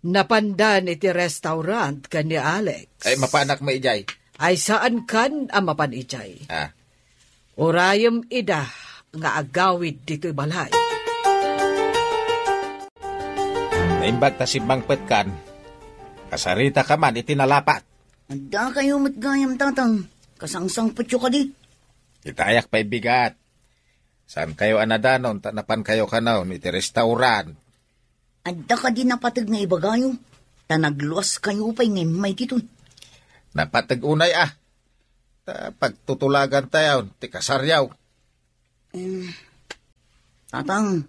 Napandan iti restaurant ken ni Alex. Ay, mapanak met idiay. Ay, saankan a mapan idiay. Ah. Urayem ida nga agawid ditoy balay. Naimbag ta simmangpetkan, kasaritak man iti nalapat. Adda kayo met gayam, Tatang. Kasangsangpetyo kadi. Itayak pay bigat. Saan kayo a nadanon ta napan kayo kanon iti restaurant? Adda kadi napateg nga ibagayo, ta nagluas kayo pay nga immay ditoy. Napateg unay a. Ta pagtutulagan tayo ti kasaryaw. Em, Tatang,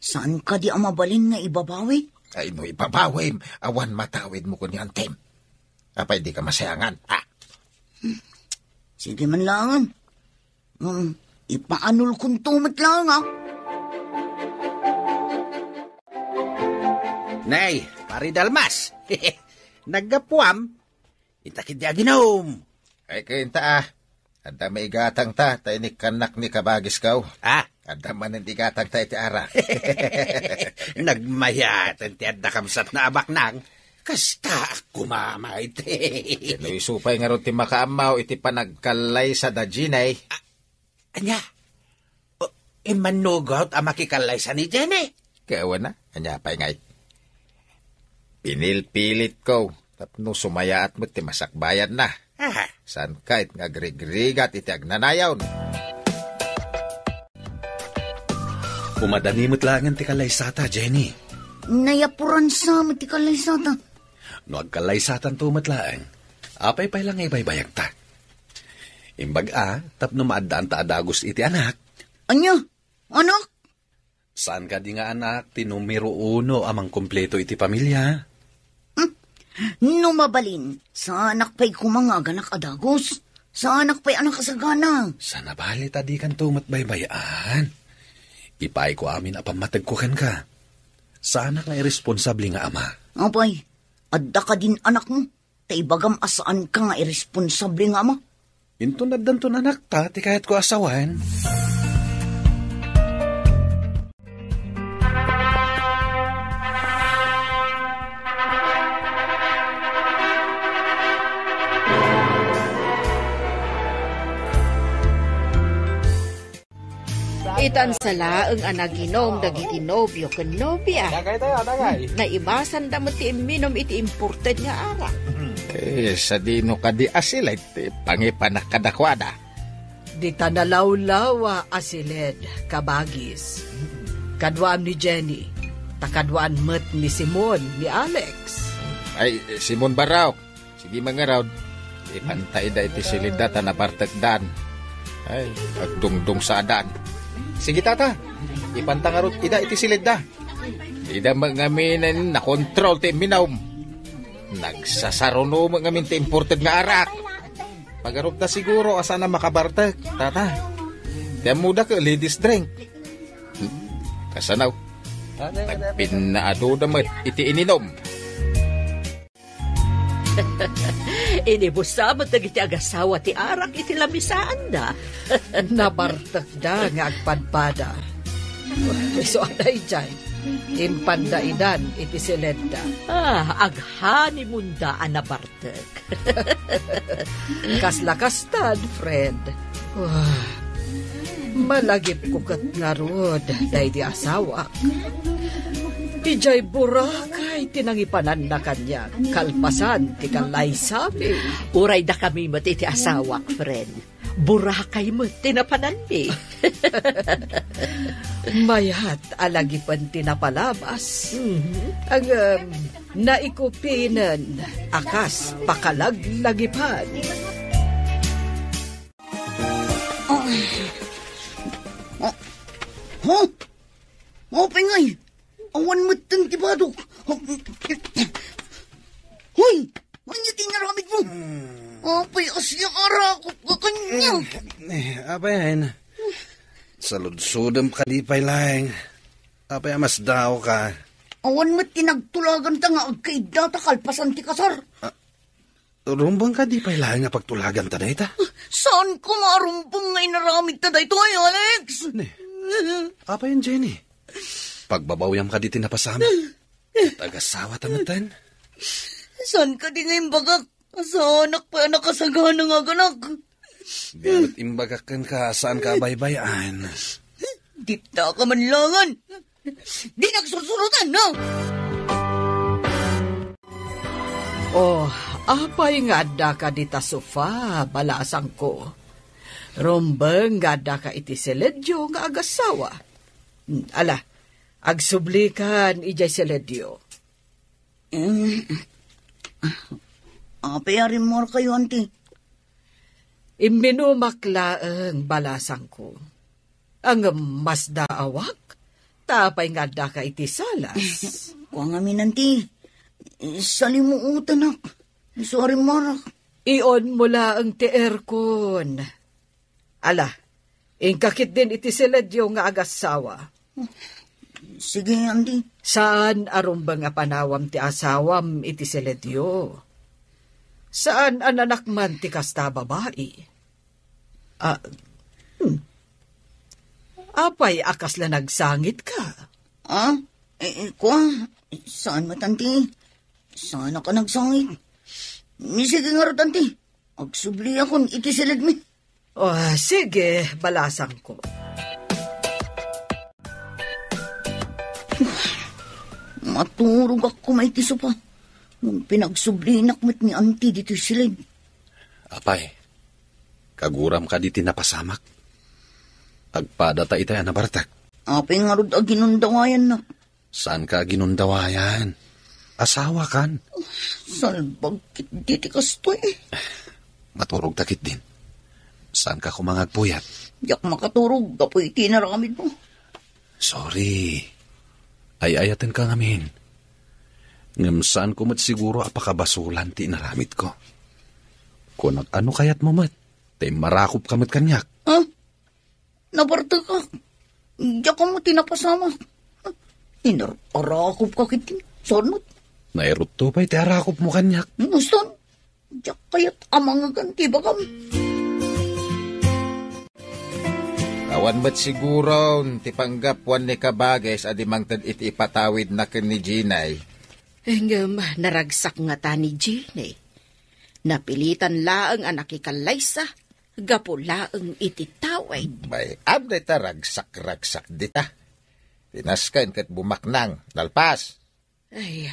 saan kadi a mabalin nga ibabawi? Ay, no ibabawim, awan matawid mo kun ni Antem. Apay di ka masayangan, ha? Sige man langan. Hmm, ipaanol kunto met lang, ah. Nay, Pari Dalmas. Naggapuam? Inta kidi aginom. Ay, kayo inta, ah. Adda maigatang ta, ta inikkannak ni kabagis kaw. Ah? Adda manen igatang ta iti ara. Nagmayat, ti adda kamsat na abaknang. Kasta ak kumamay, te. No isu pay ngarud ti makaammaw iti panagkallaysa da Jenny. Ah, anya? O, immanugot a makikallaysa ni Jenny? Kawana, anya pay ngay? Pinilpilit ko, tapno sumayaat met ti masakbayan na. Aha. Saan kayat nga agrigrigat iti agnanayon? Umadani met laengen ti kallaysata, Jenny. Nayapuran sa met ti kallaysata. No agkallaysatanto met laeng, apay pay la nga ibaybayagta? Imbag a, tapno maaddaan ta a dagus iti anak. Anya? Anak? Saan kadi nga anak ti numero uno a mangkumpleto iti pamilia? Hmm? No mabalin, saanak pay koma nga aganak a dagus. Saanak pay a nakasagana. Sana bali ta dikanto met baybay-an. Ipaayko amin a pammategko kenka. Saanak nga irresponsable nga ama. Apay, adda kadin anakmo? Ta ibagam a saanka nga irresponsable nga ama. Inton addanton anakta ti kayatko a sawen. Itan sa laeng a naginom dagiti nobio ken nobia. Dagay tayo, dagay. Naibasanda met ti imminom iti imported nga arak. Eh, sadino kadi a siled ti pangipanak kadakuada? Dita nalawlawa a siled, kabagis. Kaduaam ni Jenny, ta kaduaan met ni Simon, ni Alex. Ay, Simon Barraok. Sige, mangarud. Ipanta ida iti siledda ta nabartekdan. Ay, agdungdung sa adan. Sige, tata. Ipanta ngarud ida iti siledda. Ida met ngamin nakontrol ti imminom. Nagsasaruno met ngamin ti imported nga arak. Pagarupda siguro a saan a makabartek, tata. Ti ammoda ket ladies drink. Kasanaw. Nagpinnaadoda met iti ininom. Inibusa met dagiti agasawa ti arak iti lamisaanda. Nabartekda nga agpadpada. Isu a daydiay, impanda idan iti siledda. Ah, aghanimunda a nabartek. Kasla kastan, friend. Ah, malagipko ket ngarud daydi asawak. Idiay Boracay ti nangipananna kaniak, kalpasan ti kallaysami. Uray dakami met iti asawak, friend. Boracay met ti napananmi. Mayat a lagipen ti napalabas. Mhm. Ngem, naikupinen a kas pakalaglagipan. Huh? Apay ngay, awan metten ti badok. Hoy! Ania ti inaramidmo? Apay a siak a rakop ka kaniak? Eh, apay, Ain? Saludsodem kadi pay laeng. Apay a masdaawka? Awan met ti nagtulaganta nga agkaiddata kalpasan ti kasar. Rumbeng kadi pay laeng nga pagtulaganta dayta? Saanko nga arumbeng nga inaramidta daytoy, Alex? Ne. Apay, Jenny? Pagbabawyam kadi ti napasamak? Agasawata metten? Saan kadi nga imbagak? Saanak pay a nakasagana nga aganak. Di met imbagak kenka, saanka a baybay-an. Dita ka manlangan. Di nagsursurutan, no? Oh, apay nga addaka dita sofa, balasangko? Rumbeng nga addaka iti siledyo nga agasawa. Hmm, ala, agsublikan idiay siledyo. Mm. Apay a rimmuarkayo, anti? Imminumak laeng, balasangko. Ngem masdaawak, ta apay nga addaka iti salas. Kua ngamin, anti. Salimuotanak. Isu a rimmuarak. Ionmo laeng ti aircon. Ala, inka ketdin iti siledyo nga agassawa. Sige, anti. Saan a rumbeng a panawam ti asawam iti siledyo. Saan a nanakman ti kasta a babai. Ah, hmm. Apay a kasla nagsangitka? Ah? Eh, eh, kua? Saan met, anti? Saanak a nagsangit. Ni, sige ngarud, anti. Agsubliakon iti siledmi. Oh, sige, balasangko. Maturogak koma iti sofa. Ngem pinagsublinak met ni anti ditoy siled. Apay, kaguram kadi ti napasamak? Agpadata itay a nabartek. Apay ngarud a ginundawayannak? Saanka a ginundawayan? Asawakan. Salbag ketdi ti kastoy. Maturogta ketdin. Saanka koma nga agpuyat? Diak makaturog gapu iti inaramidmo. Sorry. Ay-ayatenka ngamin. Ngem saanko met siguro a pakabasolan ti inaramidko. Kunak, ano kayatmo met? Ta immarakopka met kaniak. Ah? Nabartekak. Diak ammo ti napasamak. Inar-arakopka ketdi. Saan met? Nairutto pay ti arakopmo kaniak. Nuston, diak kayat a mangegan ti ibagam. Awan met siguron ti panggapuan ni Kabages a di mangted iti ipatawidna ken ni Jinay. Ngem naragsak ngata ni Jinay. Napilitan laeng a nakikallaysa gapu laeng iti tawid. Bay-am dayta ragsak-ragsak dita. Pinasken ket bumaknang, nalpas. Ay,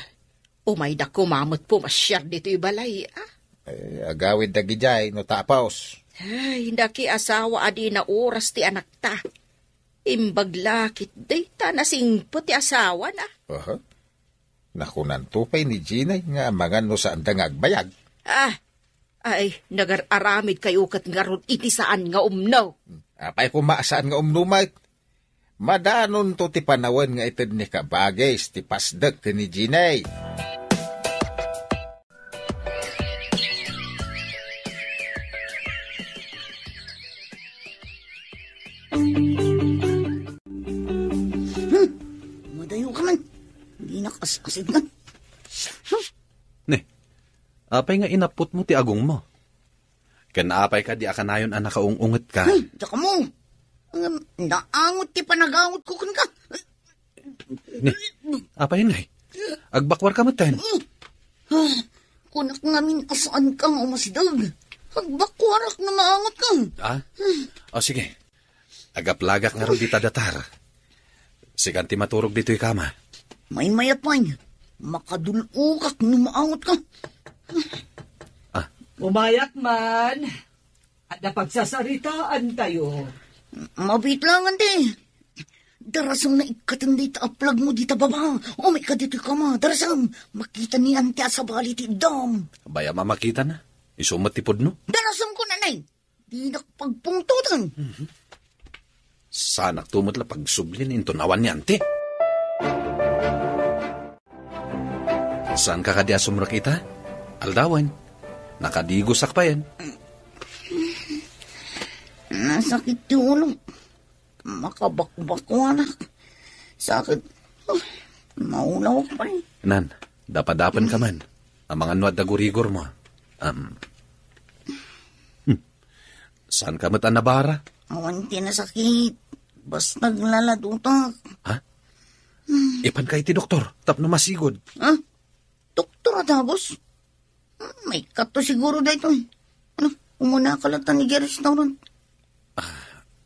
umayda koma met pumasiar ditoy balay, a? Ay, agawid dagidiay no tapos. Ay, nakiasawa a di naoras ti anakta. Imbag la ketdi ta nasingpet ti asawana. Aha. Nakunanto pay ni Jinay nga amangan no saanda nga agbayag. Ah, ay, nagar-aramidkayo ket ngarud iti saan nga umno. Apay koma a saan nga umno met? Madanonto ti panawen nga ited ni Kabages ti pasdek ken ni Jinay. Hmm, madayo ka man. Di nakaas-asid man. Ne, apay nga inaputmo ti agongmo? Ken apay kadi a kanayon a nakaung-ungetka? Hmm, diak ammo. Ngem naangot ti panagangot ko kenka. Ni, apay ngay? Agbakuarka metten? Ah, kunak ngamin a saanka nga umasideg. Agbakuarak no maangotka. Ah? O, sige. Agaplagak ngarud dita datar. Sikan ti maturog ditoy kama. Maymayat pay. Makadul-okak no maangotka. Ah. Umayak man. Adda pagsasaritaantayo. Mabiit lang, anti. Darasem naikkaten dayta a plagmo dita baba. Umayka ditoy kama, darasem. Makita ni anti a sabali ti iddam. Bay-am a makitana. Isu met ti pudno. Darasemko, nanay. Dinak pagpungtoten. Mhm. Saanakto met la pagsublin inton awan ni anti. Saanka kadi a sumrek ita? Aldawen, nakadigosak payen. Nasakit ti ulo. Makabakbakuanak. Sakit. Maulawak pay. Nan, dapadapen ka man. Amangan no adda gurigor mo. Um, hmm. Saan ka met a nabara? Awan ti nasakit. Basta aglaladotak. Ha? Ipan ka iti doktor, tapno masigud. Ha? Doktor a dagus? Maikkat to siguro daytoy. Ano, umuna ka latta idiay restaurant.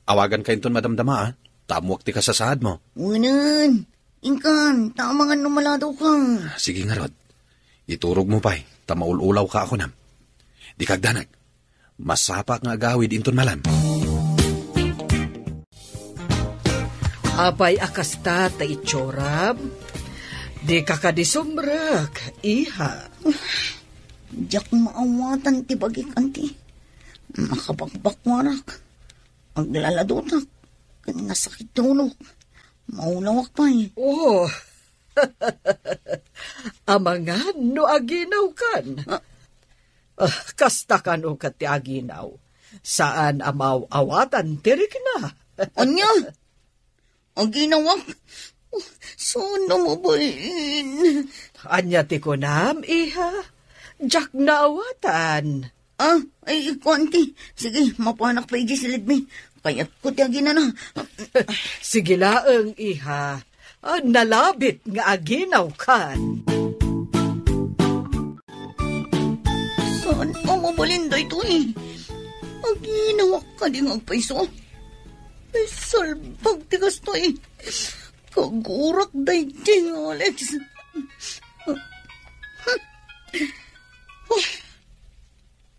Awagan ka inton madamdama, a. Tamwak ti kasasaad mo. Unan, inkan, ta amangan no maladaw ka. Sige ngarud. Iturog mo pay, ta maul-ulaw ka ako nam. Di kagdanag. Masapak nga agawid inton malam. Apay a kasta ta itsuram? Di ka kadi sumrek, iha. Diak maawatan ti bagik, anti. Makabakbakwarak. Aglaladotak. Ken nasakit ti ulok. Maulawak pay. Oh. Amangan no aginawkan. Ah. Ah, kasta kano ket ti aginaw. Saan a maawatan ti rikna. Ania? Aginawak? Oh, saan a mabalin? Ania ti kunam, iha? Diak naawatan. Ah, ay, kuan ti. Sige, mapanak pa iti silidmi. Kayatko ti aginana. Sige laeng, iha. Ah, nalabit nga aginawkan. Saan a mabalin daytoy? Aginawak kadi nga agpayso? Ay, salbag ti kastoy. Kagurak daydi nga Alex.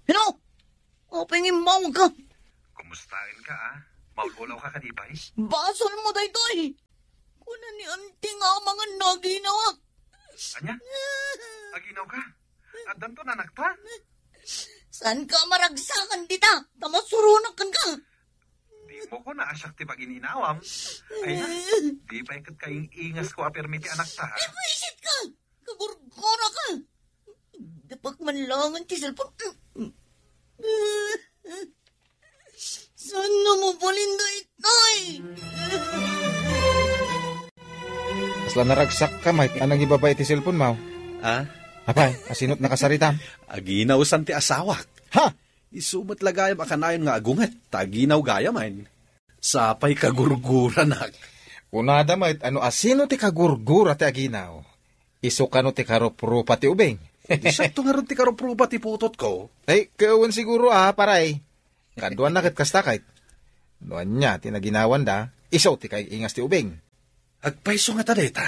Hello? Apay nga immawag ka? Kumustaen ka, a? Maul-ulaw ka kadi pay? Basol mo daytoy! Kuna ni Auntie nga amangan no aginawak. Ania? Aginaw ka? Addanto anakta? Saan ka maragsakan dita? Ta masuronak kenka. Di mo ko naasiak ti pagininawam. Ay na, di pay ket kaing-ingas ko a permi ti anakta. Ay, buisit ka! Kagurgura ka! Dapak man langen ti cellphone. Saan a mabalin daytoy? Kasla naragsak ka, Mike. Anang ibaba iti cellphone mo? Ah? Apay, asino't nakasaritam? Aginaw san ti asawak. Ha? Isu met la gayam a kanayon nga agunget, ta aginaw gayam, ay. Sapay kagurguranak. Kunada met, ano asino ti kagurgura ti aginaw? Isu kano ti karuprupa ti ubing? Di sakto ngarud ti karuprupa ti putotko. Ay, kawan siguro, ah, paray. Kaduan na ket kasta kayt. No ania ti naginawanda, isu ti kaing-ingas ti ubing. Agpayso ngata dayta.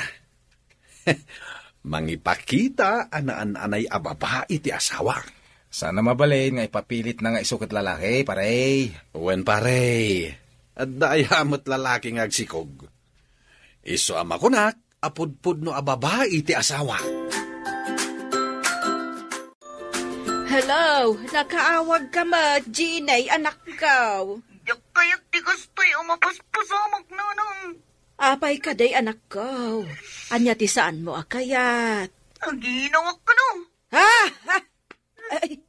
Mangipakita a naan-anay a babai ti asawa. Saan a mabalin nga ipapilitna nga isu ket lalaki, pare. Wen, pare. Adda aya met lalaki nga agsikog. Isu a makunak a pudpudno a babai ti asawa. Hello, nakaawag ka met, Jeannie, anakko. Diak kayat ti kastoy a mapaspasamak, nanang. Apay kadi, anakko? Ania ti saanmo a kayat? Aginawak kano. Ha? Ha? Ay,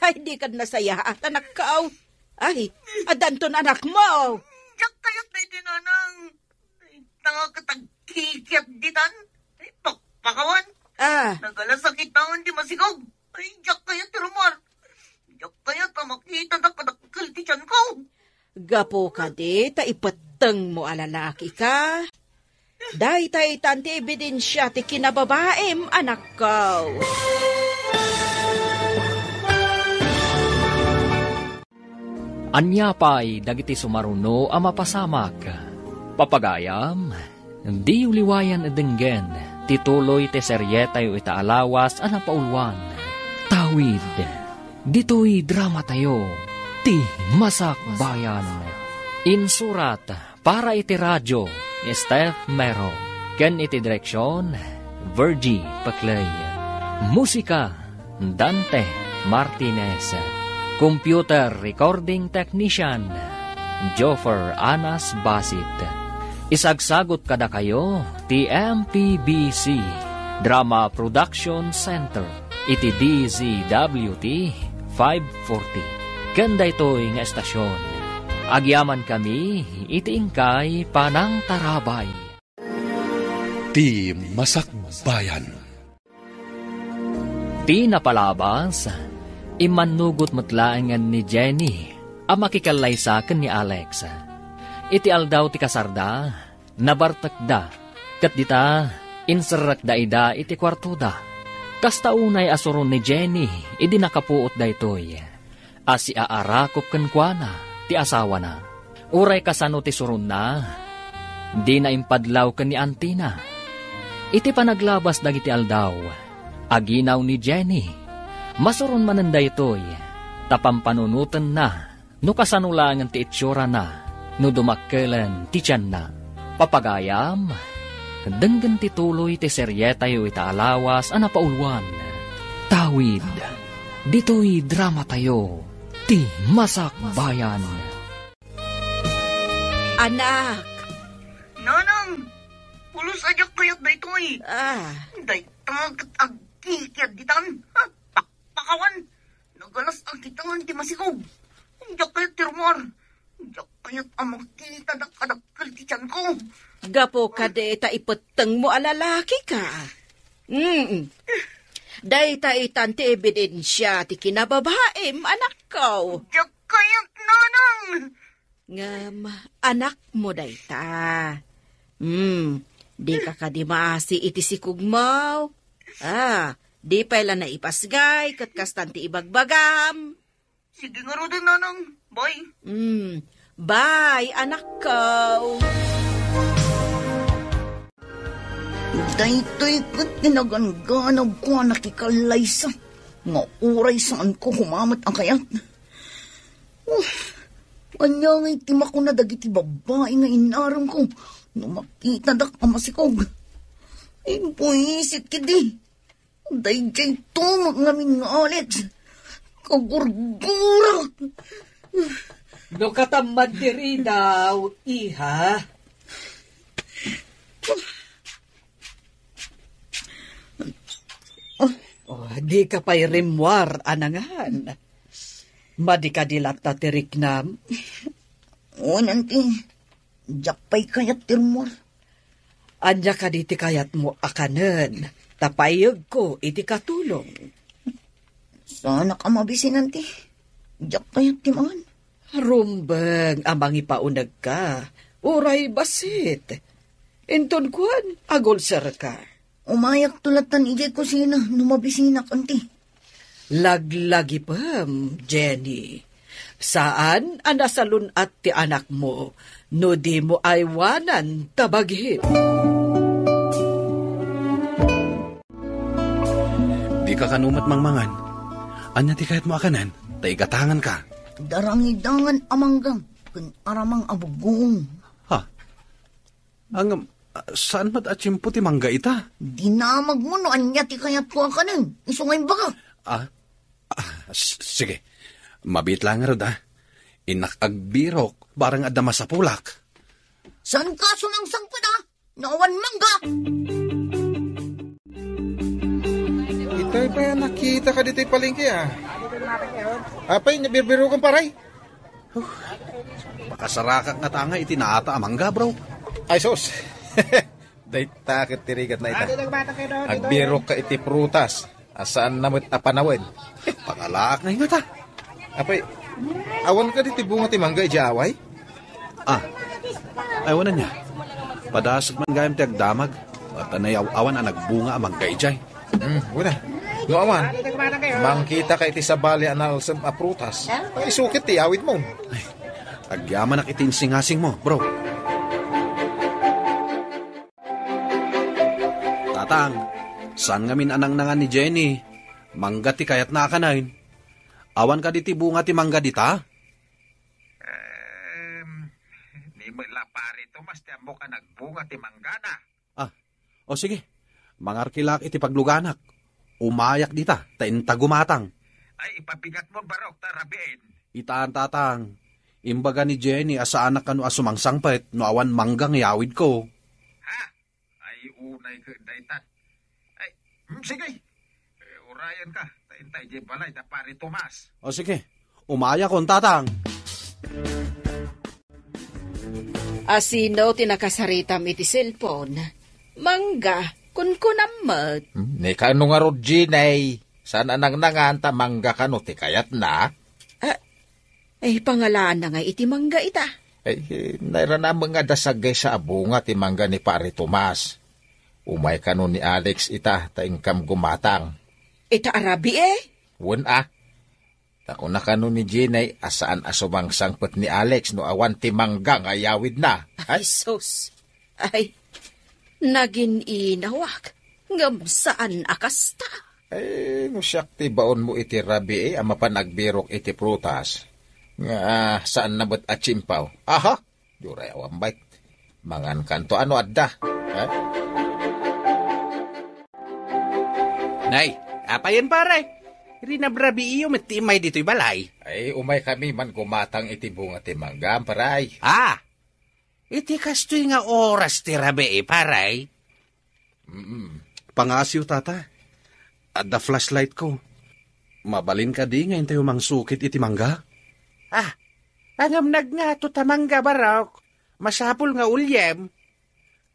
ay, di kad nasayaat, anakko. Ay, addanton anakmo. Diak kayat daydi, nanang. Ay, tanga ket agkikiat ditan. Ay, pakpakawan. Ah. Nagalasakitan di masikog. Ay, diak kayat ti rumar. Diak kayat a makita da kadakkel ti tiyanko. Gapu kadi ta ipettengmo a lalaki ka. Daytaytan ti ebidensia ti kinababaim, anakko. Ania pay dagiti sumaruno a mapasamak? Papagayam, diyo liwayan a denggen ti tuloy ti serietayo ita a lawas a napauluan. Tawid. Ditoy dramatayo, Ti Masakbayan. Insurat para iti radio ni Steph Mero ken iti direksion, Virgie Peclay. Musika, Dante Martinez. Computer recording technician, Joffer Anas Basit. Isagsagot kadakayo ti M P B C Drama Production Center. Iti D Z W T five forty, ken daytoy nga estasion, agyamankami iti inkay panangtarabay. Ti Masakbayan. Ti napalabas, immannugot met laengen ni Jenny a makikallaysa ken ni Alex. Iti aldaw ti kasarda, nabartekda, ket dita, inserrekda ida iti kuartoda. Kasta unay a suron ni Jenny idi nakapuot daytoy a siaarakop kenkuana ti asawana. Uray kasano ti suronna, dina impadlaw ken ni antina. Iti panaglabas dagiti aldaw, aginaw ni Jenny. Masuron manen daytoy, ta pampanunotenna no kasano laengen ti itsura na no dumakkelen ti tianna. Papagayam, denggen ti tuloy ti serietayo ita a lawas a napauluan, Tawid. Ditoy dramatayo, Ti Masakbayan. Anak! Nanang! Pulos a diak kayat daytoy! Ah. Dayta ket agkikiad ditan! Ha? Pakpakawan! Nagalas a kitaan ti masikog. Diak kayat ti rummuar. Diak kayat a makita dakadakkel ti tianko. Gapu kadi ta ipettengmo a lalaki ka. Mm. Dayta itan ti ebidensia ti kinababaim, anakko. Diak kayat, nanang. Ngem, anakmo dayta. Hmm, dika kadi maasi iti sikogmo. Ah, di pay la naipasgay ket kastan ti ibagbagam. Sige ngaruden, nanang. Bye. Hmm, bye, anakko. Daytoy ket ti naganganabko a nakikallaysa nga uray saanko koma met a kayat. Oh, ania ngay ti makuna dagiti babbai nga inaremko no makitadak a masikog? Ay, buisit ketdi. Daydiay tumeng ngamin nga Alex. Kagurgurak. No katamman diri daw, iha. Oh, di ka pay rimmuar a nangan. Madi kadi latta ti riknam? Wen, anti. Diak pay kayat ti rummuar. Ania kadi ti kayatmo a kanen? Ta payegko iti katulong. Saanak a mabisin, anti. Diak kayat ti mangan. Rumbeng a mangipaunegka, uray bassit. Inton kuan, agulserka. Umayakto lattan idiay kusina no mabisinak, anti. Laglagipem, Jenny. Saan a nasalun-at ti anakmo no dimo aywanan ta bagim. Dika kano met mangmangan. Ania ti kayatmo a kanen? Ta igatanganka. Darangidangan a mangga ken aramang a bugong. Ha? Ngem, saan met a tiempo ti mangga ita? Dinamagmo no ania ti kayatko a kanen. Isu nga imbagak. Ah? Ah, s-, sige. Mabiit laeng ngarud, ah. Innak agbirok, barang adda masapulak. Saanka sumangsangpet, ah? No awan mangga! Itay pay a nakita ka ditoy palengke, ah. Apay, nabirbirokan, paray? Huh. Makasarakak ngata nga iti naata a mangga, bro. Ay, sus. Dayta ket ti rigat na ita. Agbirok ka iti prutas a saanna met a panawen. Pangalaak nga ingata. Apay, awan kadi ti bunga ti mangga idiay away? Ah, ay, awan ania. Padasek man gayam ti agdamag. Ket nay aw-, awan a nagbunga a mangga idiay. Hmm, kuna. No awan, mangkita ka iti sabali a nalsem a prutas. Ay, isukit ti awitmo. Ay, agyamanak iti insingasingmo, bro. Tatang, saan ngamin a nangnangan ni Jenny? Mangga ti kayatna a kanen. Awan kadi ti bunga ti mangga dita? Em, ni met la, Pare Tomas, ti ammok a nagbunga ti manggana. Ah, o sige. Mangarkilaak iti pagluganak. Umayak dita, ta inta gumatang. Ay, ipabigatmon, barok, ta rabiin. Itan, Tatang. Imbaga ni Jenny a saanak kano a sumangsangpet no awan mangga nga iyawidko. Ha? Ay, unay ket dayta. Ay, hmm, sige. Eh, Urayan ka, ta intay di balay da Pare Tomas. O sige, umayakon, Tatang. Asino ti nakasaritam iti cellphone? Mangga, kunkunam met. Hmm, ni kano ngarud, Jinay? Saan a nangnangan ta mangga kano ti kayatna? Ah, ay, pangalanna nga iti mangga ita. Ay, eh, nairana met nga adda saggaysa a bunga ti mangga ni Pare Tomas. Umay kano ni Alex ita, ta inkam gumatang. Ita a rabii, eh? Wen a. Ta kuna kano ni Jinay a saan a sumangsangpet ni Alex no awan ti mangga nga iyawidna. Ay, sus. Ay, nagin-inawak. Ngem saan a kasta. Ay, no siak ti baonmo iti rabii a mapan agbirok iti prutas, nga, ah, saan na met a tsimpaw. Aha! Diyo ray awan bay. Mangan kanto ano adda. Ha? Nay, apayen, pare? Rinabrabiiyo met ti imay ditoy balay. Ay, umay kami man gumatang iti bunga ti mangga, pare. Ah! Iti kastoy nga oras ti rabii, pare? Mm. Pangasiw, tata. Adda flashlight ko. Mabalin kadi nga intayo mangsukit iti mangga? Ah, angam nagngato ta mangga, barok. Masapul nga uliem.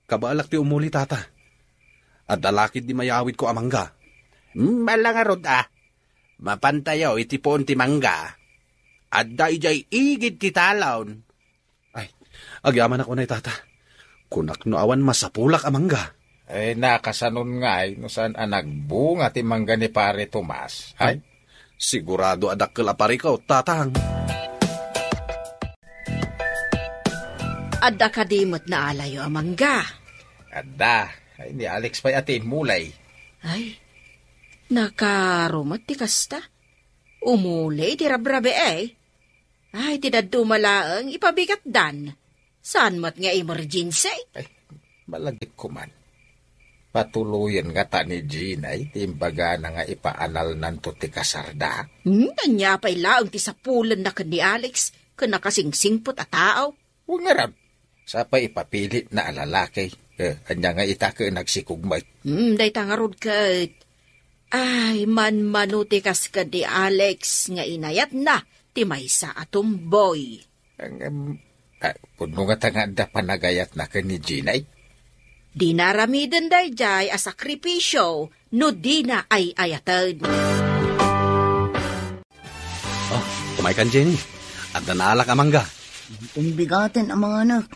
Kabaelak ti umuli, tata. Adda lakid di mayawid ko a mangga. Hmm, ala ngarud, ah. Mapantayo iti puon ti mangga. Adda idiay igid ti talon. Ay, agyamanak unay, tata. Kunak no awan masapulak a mangga. Ay, nakasanon ngay no saan a nagbunga ti mangga ni Pare Tomas. Ay, sigurado a dakkel a parikaw, tatang. Adda kadi met naalayo a mangga? Adda. Ay, ni Alex pay a ti immulay. Ay, nakarumet ti kasta. Umuli ti rabrabii, eh. Ay, ti dadduma laeng ipabigatdan. Saan met nga emergency? Ay, malagipko man. Patuloyen ngata ni Jinay ti imbagana nga ipaanalnanto ti kasarda. Hmm, ania pay laeng ti sapulenna ken ni Alex ken nakasingsingpet a tao? Wen ngarud, sapay ipapilitna a lalaki. Eh, ania nga ita ket nagsikog met? Hmm, dayta ngarud ket. Ay, manmano ti kas ken ni Alex nga inayatna ti maysa a tomboy. Ngem, ah, pudno ngata nga adda panagayatna ken ni Jinay? Dina aramiden daydiay a sakripisio no dina ay-ayaten. Oh, umaykan, Jenny. Adda naalak a mangga. Umbigaten a manganak.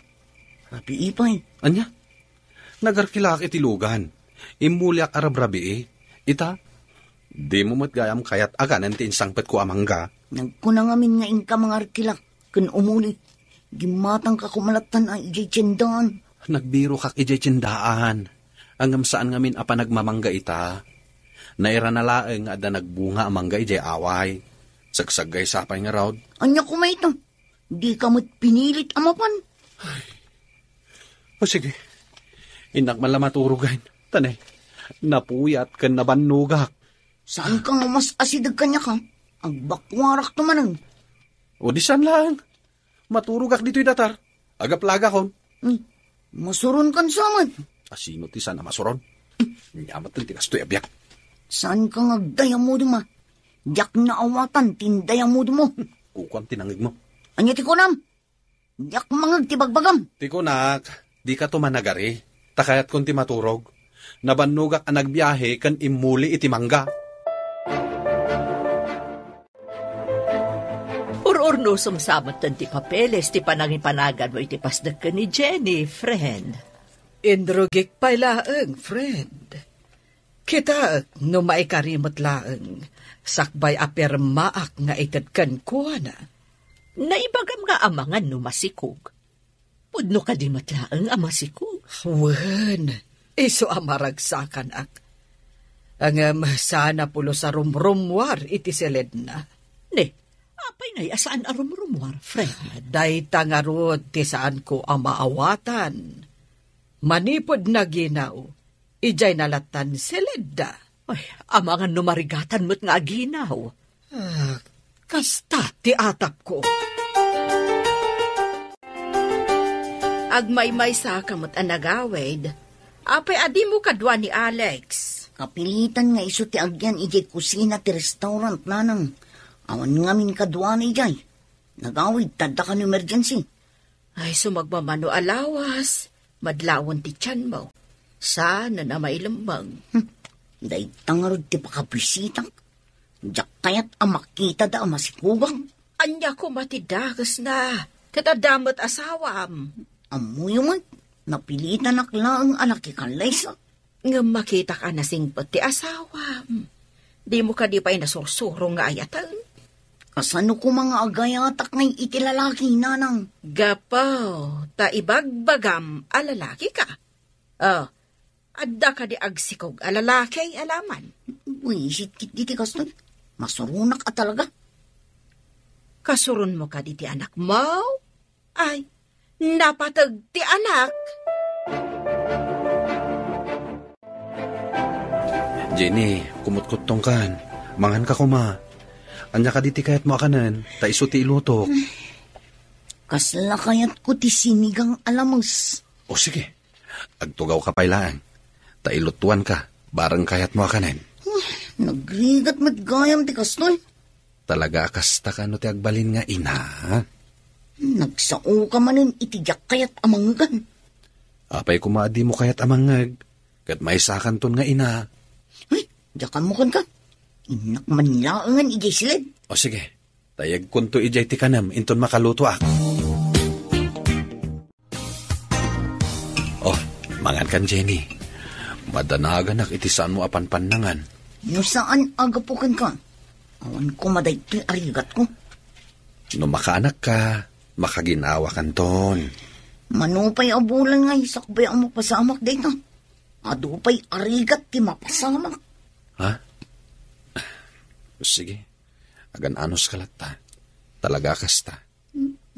Rabii pay. Ania? Nagarkilak iti lugan. Immuliak a rabrabii. Ita, dimo met gayam kayat a kanen ti insangpetko a mangga. Nagkuna ngamin nga inka mangarkilak ken umuli. Gimmatangka koma lattan a idiay tiendaan. Nagbirokak idiay tiendaan. Ngem saan ngamin a panagmamangga ita. Nairana laeng nga adda nagbunga a mangga idiay away. Sagsaggaysa pay ngarud. Ania koma ita? Dika met pinilit a mapan? O sige. Innak man la maturogen. Tanay, napuyat ken nabannogak. Saanka nga mas asideg kaniak, a? Agbakuarakto manen. O di saan laeng. Maturogak ditoy datar. Agaplagakon. Hmm. Masuronkan sa met. Asino ti saan a masuron? Nia met ti kastoy a biag. Saanka nga agdayamudem, a? Diak naawatan ti indayamudmo. Kukuam ti nangngegmo. Ania ti kunam? Diak mangngeg ti bagbagam. Ti kunak, dikato managari. Ta kayatkon ti maturog. Nabannogak a nagbiahe ken immuli iti mangga. Ur-urnusom sa met ti papeles ti panangipanaganmo iti pasdek ken ni Jenny, friend. Inrugik pay laeng, friend. Kitaek no maikari met laeng, sakbay a pirmaak nga ited kenkuana. Naibagam nga amangan no masikog. Pudno kadi met laeng a masikog? Wen, isu a maragsakanak. Ngem saan a pulos a rumrummuar iti siledna. Ne, apay ngay a saan a rumrummuar, friend? Dayta ngarud ti saanko a maawatan. Manipud naginaw, idiay nalattan siledda. Ay, amangan no marigatan met nga aginaw. Ah, kasta ti atapko. Agmaymaysa ka met a nagawid. Apay a dimo kadua ni Alex? Apilitan nga isu ti agyan idiay kusina ti restaurant, nanang. Awan ngamin kaduana idiay. Nagawid, tadda kan emergency. Ay, sumagmamano a lawas, madlawen ti tianmo. Saan a mailemmeng. Hmm. Dayta ngarud ti pakabisitak. Diak kayat a makitada a masikugak. Ania koma ti dakesna? Ket adda met asawam. Ammoyo met, napilitanak laeng a nakikallaysa. Ngem makitak a nasingpet ti asawam. Dimo kadi pay nasursuro nga ayaten? Kasano koma nga agayatak ngay iti lalaki, nanang? Gapu ta ibagbagam a lalaki ka. Oh, adda kadi agsikog a lalaki a laman? Buisit kit diti kastoy. Masuronak a talaga. Kasuronmo kadi ti anakmo? Ay, napateg ti anak. Jenny, kumutkuttongkan. Manganka koma. Ania kadi ti kayatmo a kanen? Ta isu ti ilutok. Kasla kayatko ti sinigang a lames. O sige, agtugawka pay laeng. Ta ilutuanka, bareng kayatmo a kanen. Nagrigat met gayam ti kastoy. Talaga a kasta kano ti agbalin nga ina? Nagsaoka manen iti diak kayat a mangngegan. Apay koma a dimo kayat a mangngeg? Ket maysakanton nga ina. Ay, diakanmo kenka. Innak man laengen idiay siled. O sige, tayegkonto idiay ti kanem inton makalutoak. Oh, mangankan, Jenny. Madanaganak iti saanmo a panpannangan. No saan a gapu kenka, awan koma daytoy a rigatko. No makaanakka, makaginawakanton. Mano pay a bulan nga isakbay a mapasamak dayta. Adu pay a rigat ti mapasamak. Ha? Sige. Agan-anos ka latta. Talaga kasta.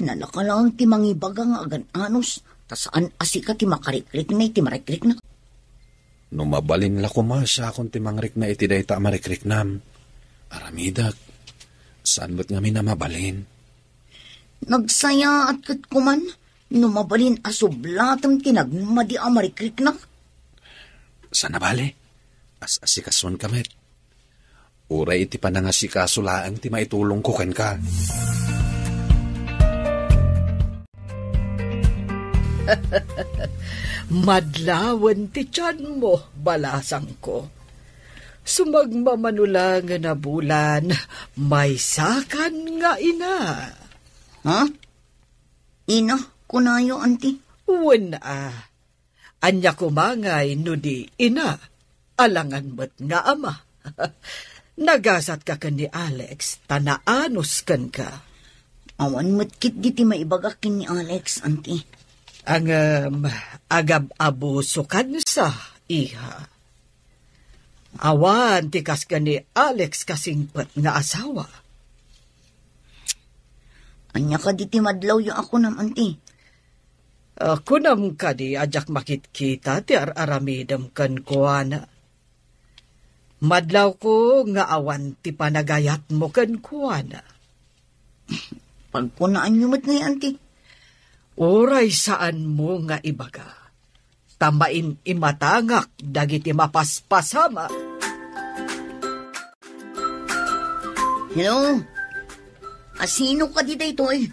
Nalaka laeng ti mangibaga nga agan-anos, ta saan a sika ti makarikrikna iti marikrikna. No mabalin la koma, siakon ti mangrikna iti dayta a marikriknam. Aramidek. Saan met ngamin a mabalin. Nagsayaat ket kuman, no mabalin a sublatem ti nagmadi a marikrikna. Sana bale, as-asikasuanka met. Uray iti panangasikaso laeng ti maitulongko kenka. Madlawen ti tianmo, balasangko. Sumagmamano laengen a bulan, maysakan nga ina. Ha? Ina, kunayo, anti? Wen a. Ania koma ngay no di ina, alangan met nga ama. Nagasatka ken ni Alex, ta naanos kenka. Awan met ketdi ti maibagak ken ni Alex, anti. Ngem, agab-abusokansa, iha. Awan ti kas ken ni Alex kasingpet nga asawa. Ania kadi ti madlawyo a kunam, anti? Ah, kunam kadi a diak makitkita ti ar-aramidem kenkuana? Madlawko nga awan ti panagayatmo kenkuana. Pagkunaanyo met ngay, anti? Uray saanmo nga ibaga, ta maim-imatangak dagiti mapaspasamak. Hello? Asino kadi daytoy?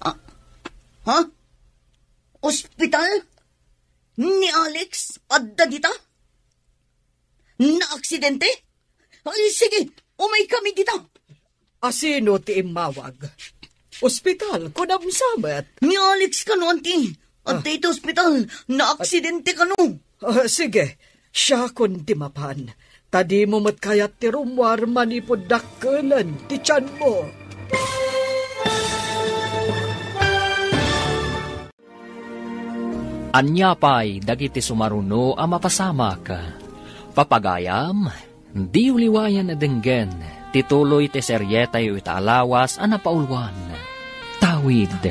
Ah, ha? Ospital? Ni Alex? Adda dita? Naaksidente? Ay, sige, umay kami dita. Asino ti immawag? Ospital, kunam sa met. Ni Alex kano, anti. Adda iti ospital, naaksidente kano. Ah, sige, siakon ti mapan. Ta dimo met kayat ti rummuar manipud dakkelen ti tianmo. Ania pay dagiti sumaruno a mapasamak? Papagayam, diyo liwayan a denggen ti tuloy ti serietayo ita a lawas a napauluan. Tawid,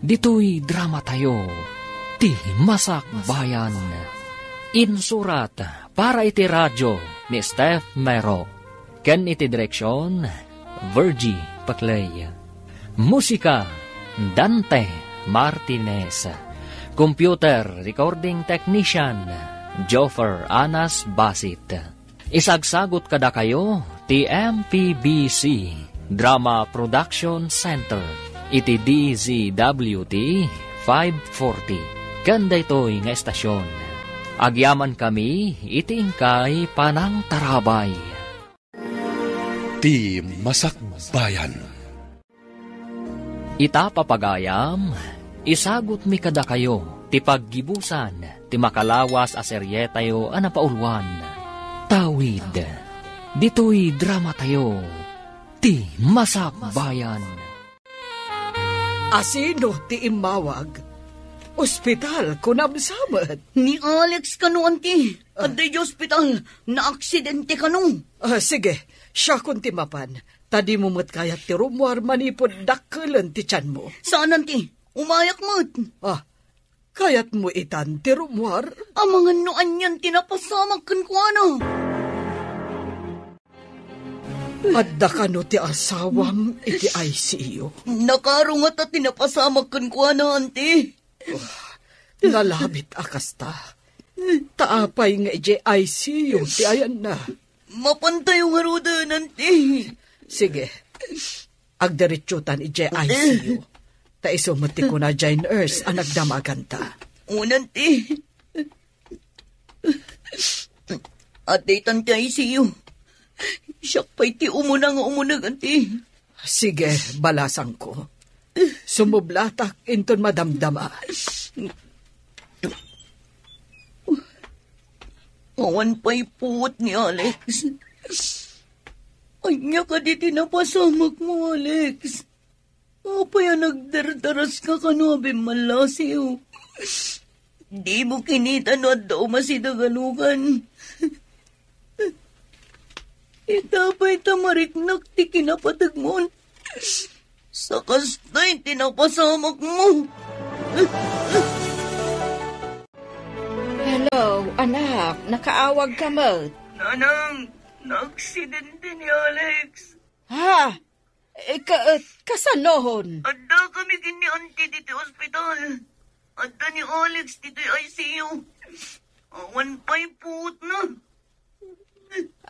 ditoy dramatayo, ti Masakbayan. Insurat para iti radio ni Steph Mero. Ken iti direksion, Virgie Paclay. Musika, Dante Martinez. Computer recording technician, Joffer Anas Basit. Isagsagut kadakayo ti M P B C Drama Production Center iti D Z W T five forty. Ken daytoy nga estasyon, agyamankami iti inkay panangtarabay. Ti Masakbayan. Ita, papagayam, isagutmi kadakayo ti paggibusan ti makalawas a serietayo a napauluan, Tawid. Ditoy dramatayo, Ti Masakbayan. Asino ti immawag? Ospital, kunam sa met. Ni Alex kano, anti. Ah. Adda idiay ospital, naaksidente kano. Ah, sige, siakon ti mapan. Ta dimo met kayat ti rummuar manipud dakkelen ti tianmo. Saan, anti. Umayak met. Ah, kayatmo itan ti rummuar? Amangan no anian ti napasamak kenkuana. Adda kano ti asawam iti I C U? Nakarungat a ti napasamak kenkuana, anti. Nalabit a kasta. Ta apay nga idiay I C U ti ayanna? Mapantayo ngaruden, anti. Sige. Agdiretsotan idiay I C U. Ta isu met ti kuna diay nurse a nagdamaganta. Wen, anti. Adda itan ti I C U. Siak pay ti umuna nga umuneg, anti. Sige, balasangko. Sumublatak inton madamdama. Awan pay puot ni Alex. Ania kadi ti napasamakmo, Alex? Apay a nagdardaras ka kano a bimmallasiw? Dimo kinita no adda umasideg a lugan. Ita pay ta mariknak ti kinapategmon. Sakastay ti napasamakmo. Hello, anak. Nakaawag ka met. Nanang, naaksidente ni Alex. Ha? Eh, ka-, eh, kasanon? Adda kami ken ni Auntie ditoy ospital. Adda ni Alex ditoy I C U. Awan pay puotna.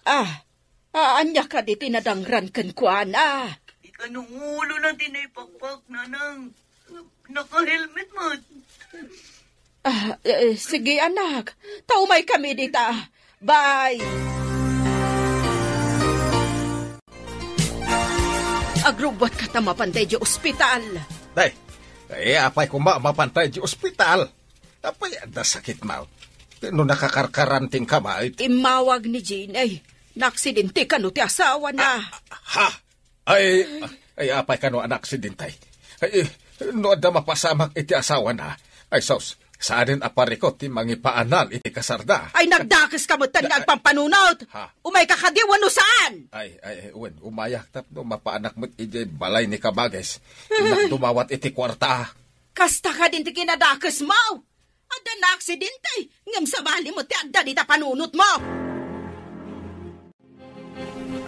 Ah, ah, ania kadi ti nadangran kenkuana? Di kano ulona ti naipakpak, Nanang. Naka-helmet met. Ah, eh, sige, anak. Ta umaykami dita. Bye. Agrubbuatka ta mapantay di ospital. Day, eh, apay koma mapantay di ospital? Apay adda sakitmo? No nakakarkaram ti inkam, ay. Immawag ni Jean, ay. Naaksidente kano ti asawana. Ah, ha? Ay, ay, apay kano a naaksidente? Ay, no adda mapasamak iti asawana, ay sus, saanen a parikut ti mangipaanal iti kasarda. Ay, nagdakeska met nga agpampanunot. Ha? Umayka kadi wenno saan? Ay, ay, ay, wen, umayak tapno mapaanak met idiay balay ni Kabages. Innak dumawat iti kuarta. Kasta kadin ti kinadakesmo? Adda naaksidente, ngem sabali met ti adda dita panunotmo.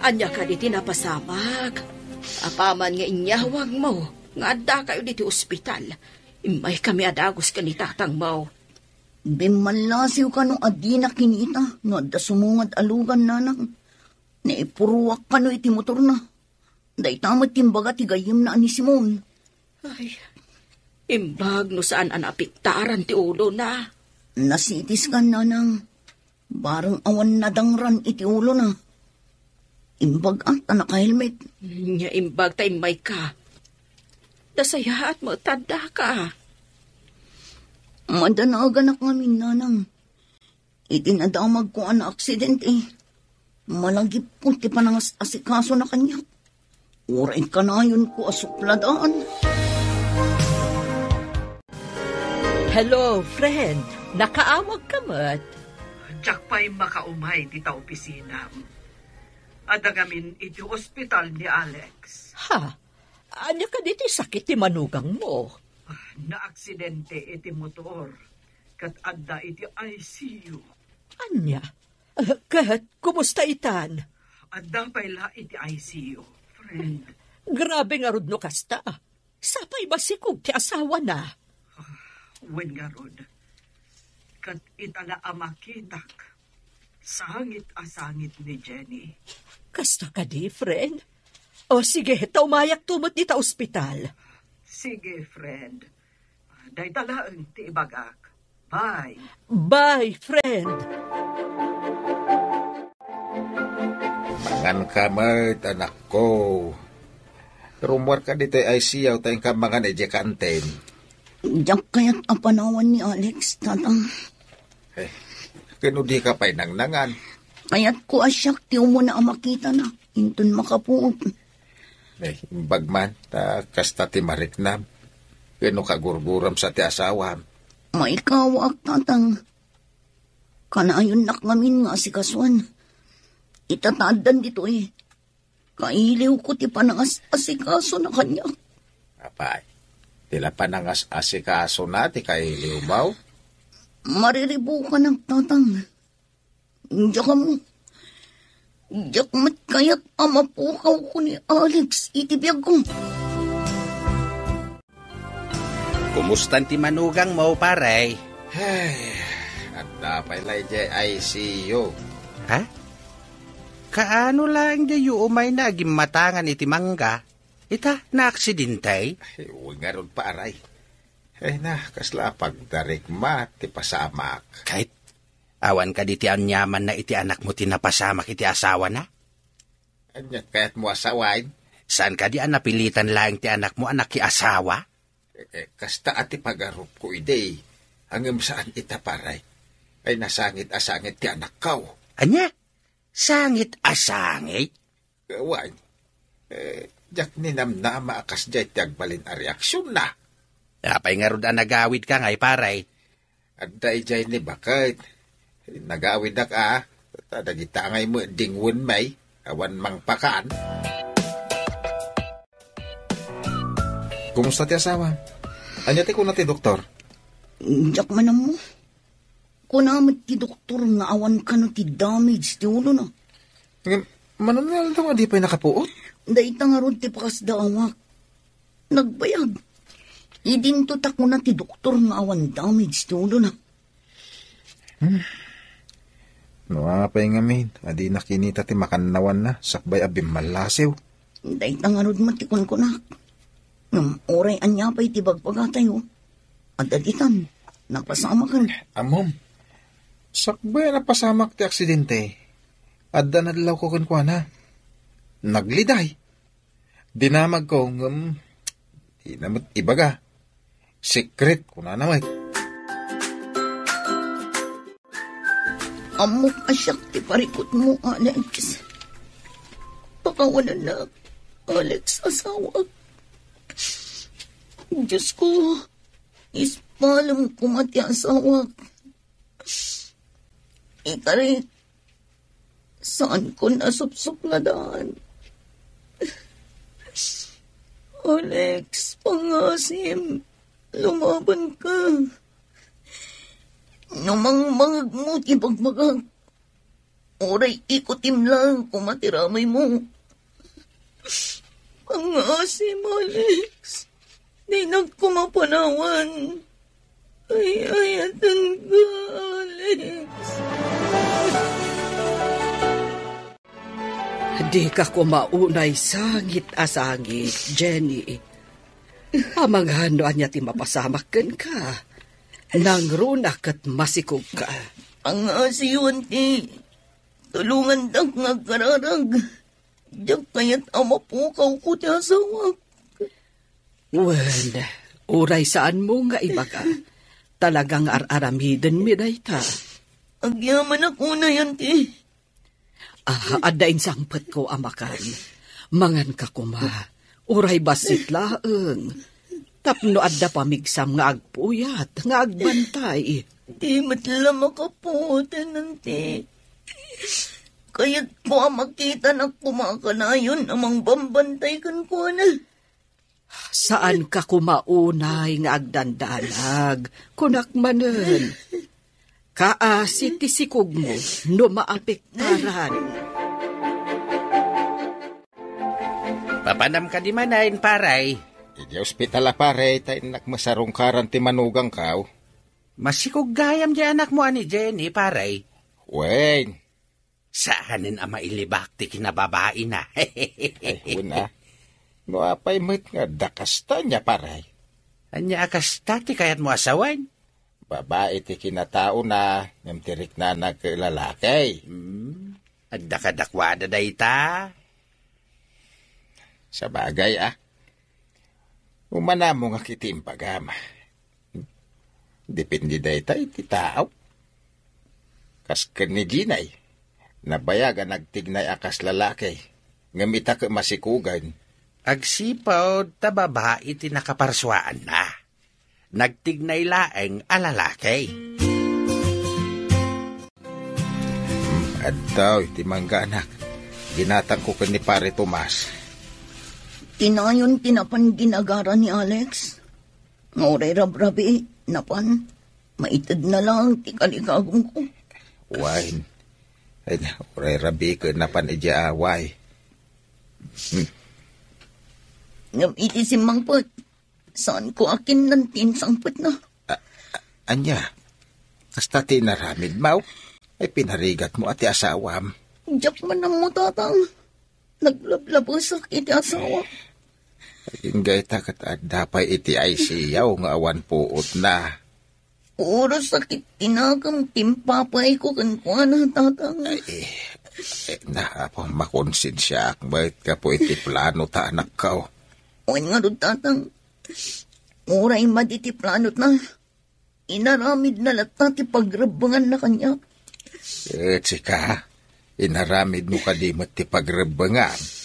Ania kadi ti napasamak? Apaman nga inyawagmo nga addakayo diti ospital, immaykami a dagus ken ni tatangmo. Bimmallasiw kano a dina kinita no adda sumungad a lugan, Nanang. Naipuruak kano iti motorna. Dayta met ti imbaga ti gayyemna a ni Simon. Ay, imbag no saan a naapektaran ti ulona. Na-C T scan, Nanang. Bareng awan nadangran iti ulona. Imbag a ta naka-helmet. Nia imbag ta immayka. Nasayaat met ta addaka. Madanaganak ngamin, Nanang. Iti nadamagko a naaksidente, malagipko ti panangas-asikasona kaniak. Uray kanayonko a supladaan. Hello, friend. Nakaawag ka met? Diak pay makaumay dita opisinam. Adda ngamin iti ospital ni Alex. Ha? Ania kadi ti sakit ti manugangmo? Ah, naaksidente iti motor, ket adda iti I C U. Ania? Eh, ket kumusta itan? Adda pay la iti I C U, friend. Grabe ngarud no kasta. Sapay masikog ti asawana. Ah, wen ngarud. Ket ita la a makitak, sangit a sangit ni Jenny. Kasta kadi, friend? O sige, ta umayakto met dita ospital. Sige, friend. Dayta laeng ti ibagak. Bye. Bye, friend. Mangan ka met, anakko. Rummuar ka ditoy I C U ta inka mangan idiay kantin. Diak kayat a panawan ni Alex, Tatang. Eh, ken no dika pay nangnangan? Kayatko a siak ti umuna a makitana, inton makapuot. Eh, imbag man, ta kasta ti mariknam. Ken no kagurguram sa ti asawam. Maikawaak, Tatang. Kanayonnak ngamin nga asikasuan. Ita ta addan ditoy, kailiwko ti panangas-asikasona kaniak. Apay, ti la panangas-asikasona ti kailiwmo? Mariribukanak, Tatang. Diak ammo. Diak met kayat a mapukawko ni Alex iti biagko. Kumustan ti manugangmo, pare? Ay, adda pay la idiay I C U. Ha? Kaano laeng diay umayna a gimmatangan iti mangga? Ita, naaksidente? Ay, wen ngarud, pare. Ay na, kasla a pagdarikma ti pasamak. Ket, awan kadi ti aniamanna iti anakmo ti napasamak iti asawana? Ania ti kayatmo a sawen? Saan kadi a napilitan laeng ti anakmo a nakiasawa? Eh, eh, kasta a ti pagarupko idi. Ngem saan ita, pare. Ay nasangit a sangit ti anakko. Ania? Sangit a sangit? Wen, eh, diak ninamnama a kasdiay ti agbalin a reaksionna. Apay ngarud a nagawidka ngay, pare? Adda idiay ni baket. Nagawidak a, ta dagita ngay met dingwen may, awan mangpakan. Kumusta ti asawa? Ania ti kuna ti doktor? Diak man ammo. Kuna met ti doktor nga awan kano ti damage ti ulona. Ngem, mano nga aldaw a di pay nakapuot? Dayta ngarud ti pakasdaawak. Nagbayag. Idinto ta kuna ti doktor nga awan damage ti ulona. Hmm. No apay ngamin a di nakinita ti makannawanna sakbay a bimmallasiw. Dayta ngarud met ti kunkunak. Ngem uray ania pay ti bagbagatayo, adda ditan, napasamaken. Ammom, sakbay a napasamak ti aksidente, adda nadlawko kenkuana. Nagliday. Dinamagko, ngem, dina met ibaga. Secret, kunana met. Ammok a siak ti parikutmo, Alex. Pakawanennak, Alex, asawak. Diosko, ispalem koma ti asawak. Ikarik, saankon a supsupladan. Alex, pangasim, lumabanka. No mangmangegmo ti bagbagak, uray ikutim laeng koma ti ramaymo. Pangasim, Alex. Dinak koma panawan. Ay-ayatenka, Alex. Dika koma unay sangit a sangit, Jenny. Amangan no ania ti mapasamak kenka. Nangruna ket masikogka. Pangasiwan ti tulongandak nga agkararag. Diak kayat a mapukawko ti asawak. Wen, uray saanmo nga ibaga. Talaga nga ar-aramidenmi dayta. Agyamanak unay, anti. Ah, adda insangpetko a makan. Manganka koma. Uray bassit laeng. Tapno adda pamigsam nga agpuyat, nga agbantay. Di met la makapuoten, anti. Kayatko a makitanak koma a kanayon a mangbambantay kenkuana. Saanka koma unay nga agdandanag, kunak manen. Kaasi ti sikogmo no maapektaran. Papanam kadi manen, pare? Idiay ospital a, pare, ta innak masarungkaran ti manugangko. Masikog gayam diay anakmo a ni Jenny, pare. Wen. Saanen a mailibak ti kinababaina. Ay, wen a. No apay met nga adda kasta nia, pare? Ania a kasta ti kayatmo a sawen? Babai ti kinataona, ngem ti riknana ket lalaki. Hmm. Adda kadakuada dayta? Sabagay, a. Umanammo nga ket ti imbagam. Depende dayta iti tao. Kas ken ni Jenny, nabayag a nagtignay a kas lalaki, ngem ita ket masikugen. Agsipud ta babai ti nakaparsuaanna. Nagtignay laeng a lalaki. Addaw iti mangga, anak. Ginatangko ken ni Pare Tomas. Ti nayon ti napan ginagara ni Alex. Nga uray rabrabii, napan. Maitedna lang ti kalikagumko. Wen. Ay, uray rabii ket napan idiay away. Hmm. Ngem iti simmangpet, saanko a kinnan ti insangpetna. A-, a-, ania? Kasta ti inaramidmo? Ay, pinarigatmo a ti asawam. Diak man ammo, Tatang. Naglablabesak iti asawa. Inggayta ket adda pay iti I C U nga awan puotna. Puro sakit ti nakem ti impapayko kenkuana, Tatang. Ay, eh, eh, na, apo, makonsensiaak met gapu iti plano ta anakko. Wen ngarud, Tatang. Uray madi ti planotna, inaramidna latta ti pagrebbenganna kaniak. Et sika, inaramidmo kadi met ti pagrebbengan?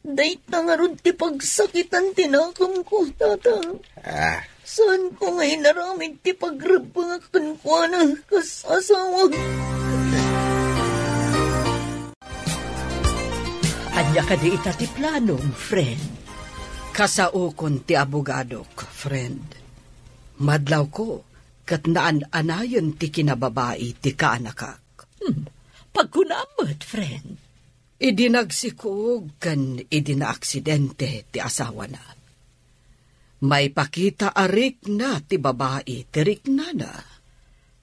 Dayta ngarud ti pagsakitan ti nakemko, Tatang. Ah. Saanko nga inaramid ti pagrebbengak kenkuana kas asawa. Ania kadi ita ti planom, friend? Kasaokon ti abogadok, friend. Madlawko, ket naan-anayen ti kinababai ti kaanakak. Hmm, pagkunam met, friend. Idi nagsikog ken idi naaksidente ti asawana, maipakita a rikna ti babai ti riknana.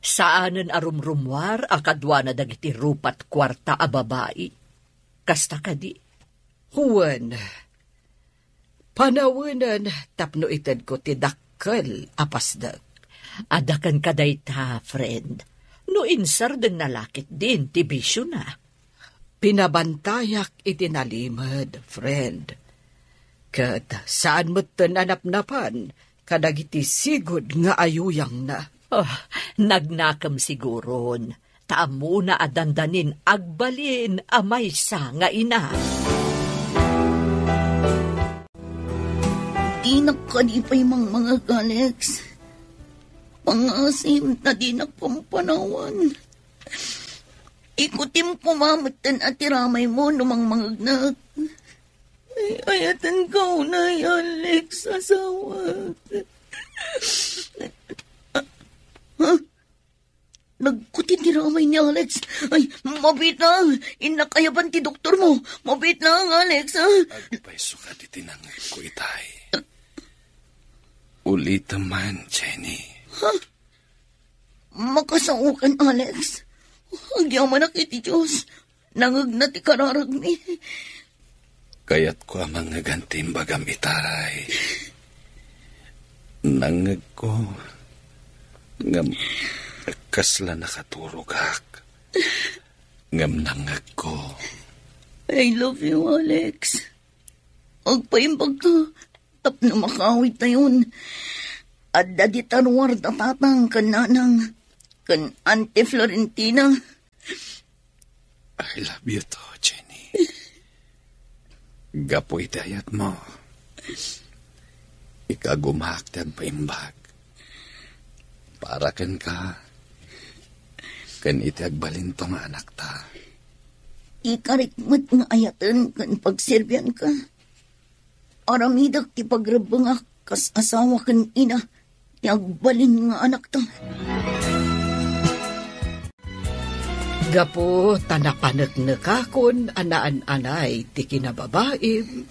Saanen a rumrummuar a kaduana dagiti rupat kuarta a babai. Kasta kadi? Wen, panawenen tapno itedko ti dakkel a pasdek. Adda kenka dayta, friend, no insardengna la ketdin ti bisiona. Pinabantayak iti nalimed, friend. Ket saan metten a napnapan kadagiti sigud nga ayuyangna. Oh, nagnakem siguron, ta ammona a dandanin agbalin a maysa nga ina. Dinak kadi pay mangmangag, Alex. Pangasim ta dinak pampanawan. Ikutim koma metten a ti ramaymo no mangmangegnak. Ay, ayatenka unay, Alex, asawa. Ha? Nagkuti ti ramay ni Alex. Ay, mabiit lang. Innak ayaban ti doktormo. Mabiit lang, Alex, ha? Agpayso kadi ti nangngegko itay. Ulitem man, Jenny. Ha? Makasaokan, Alex. Agyamanak iti Dios. Nangngegna ti kararagmi. Kayatko a mangngegan ti imbagam itay. Nangngegko, ngem kasla nakaturogak. Ngem nangngegko. I love you, Alex. Agpaimbagka tapno makaawidtayon. Adda dita ruar da tatang ken nanang ken Auntie Florentina. I love you too, Jenny. Gapu iti ayatmo, ikagumaak ti agpaimbag para kenka ken iti agbalinto nga anakta. Ikarik met nga ayaten ken pagserbianka. Aramidek ti pagrebbengak kas asawa ken ina ti agbalin nga anakta. Gapu ta napaneknekakon a naan-anay ti kinababaim,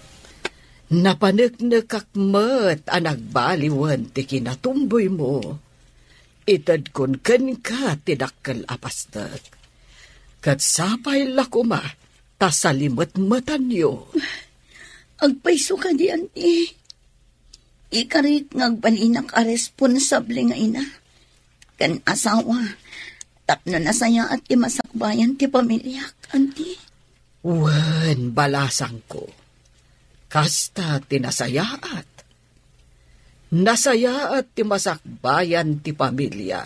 napaneknekak met a nagbaliwen ti kinatumboymo. itedkon kenka ti dakkel a pastek. Ket sapay la koma ta salimetmetanyo. Agpayso kadi, anti. Ikarik nga agbalinak a responsable nga ina ken asawa tapno nasayaat ti masakbayan ti pamiliak, anti. Wen, balasangko, kasta ti nasayaat. Nasayaat ti masakbayan ti pamilia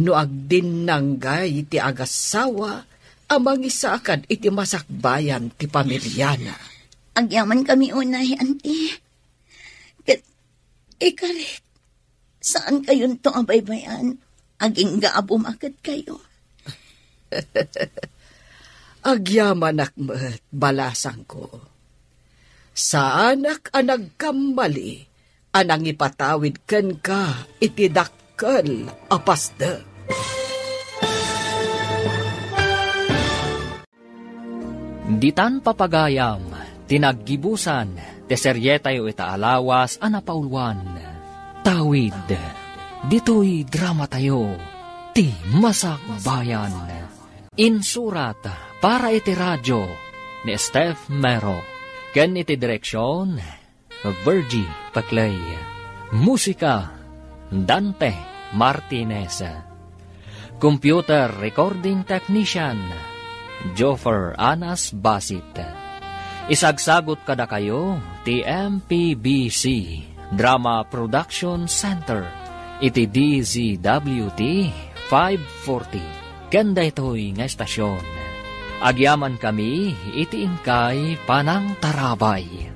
no agdinnanggay ti agassawa a mangisakad iti masakbayan ti pamiliana. Agyamankami unay, anti. Ket ikarik, saankayonto a baybay-an. Agingga a bumaket kayo. Agyamanak met, balasangko. Saanak a nagkammali a nangipatawid kenka iti dakkel a pasdek. Ditan papagayam ti naggibusan ti serietayo ita a lawas a napauluan. Tawid, ditoy dramatayo, ti Masakbayan. Insurat para iti radio ni Steph Mero, ken iti direksyon, Virgie Paclay. Musika, Dante Martinez. Computer Recording Technician, Joffer Anas Basit. Isagsagut kadakayo ti M P B C Drama Production Center iti D Z W T five forty ken daytoy nga estasyon. Agyamankami iti inkay panangtarabay.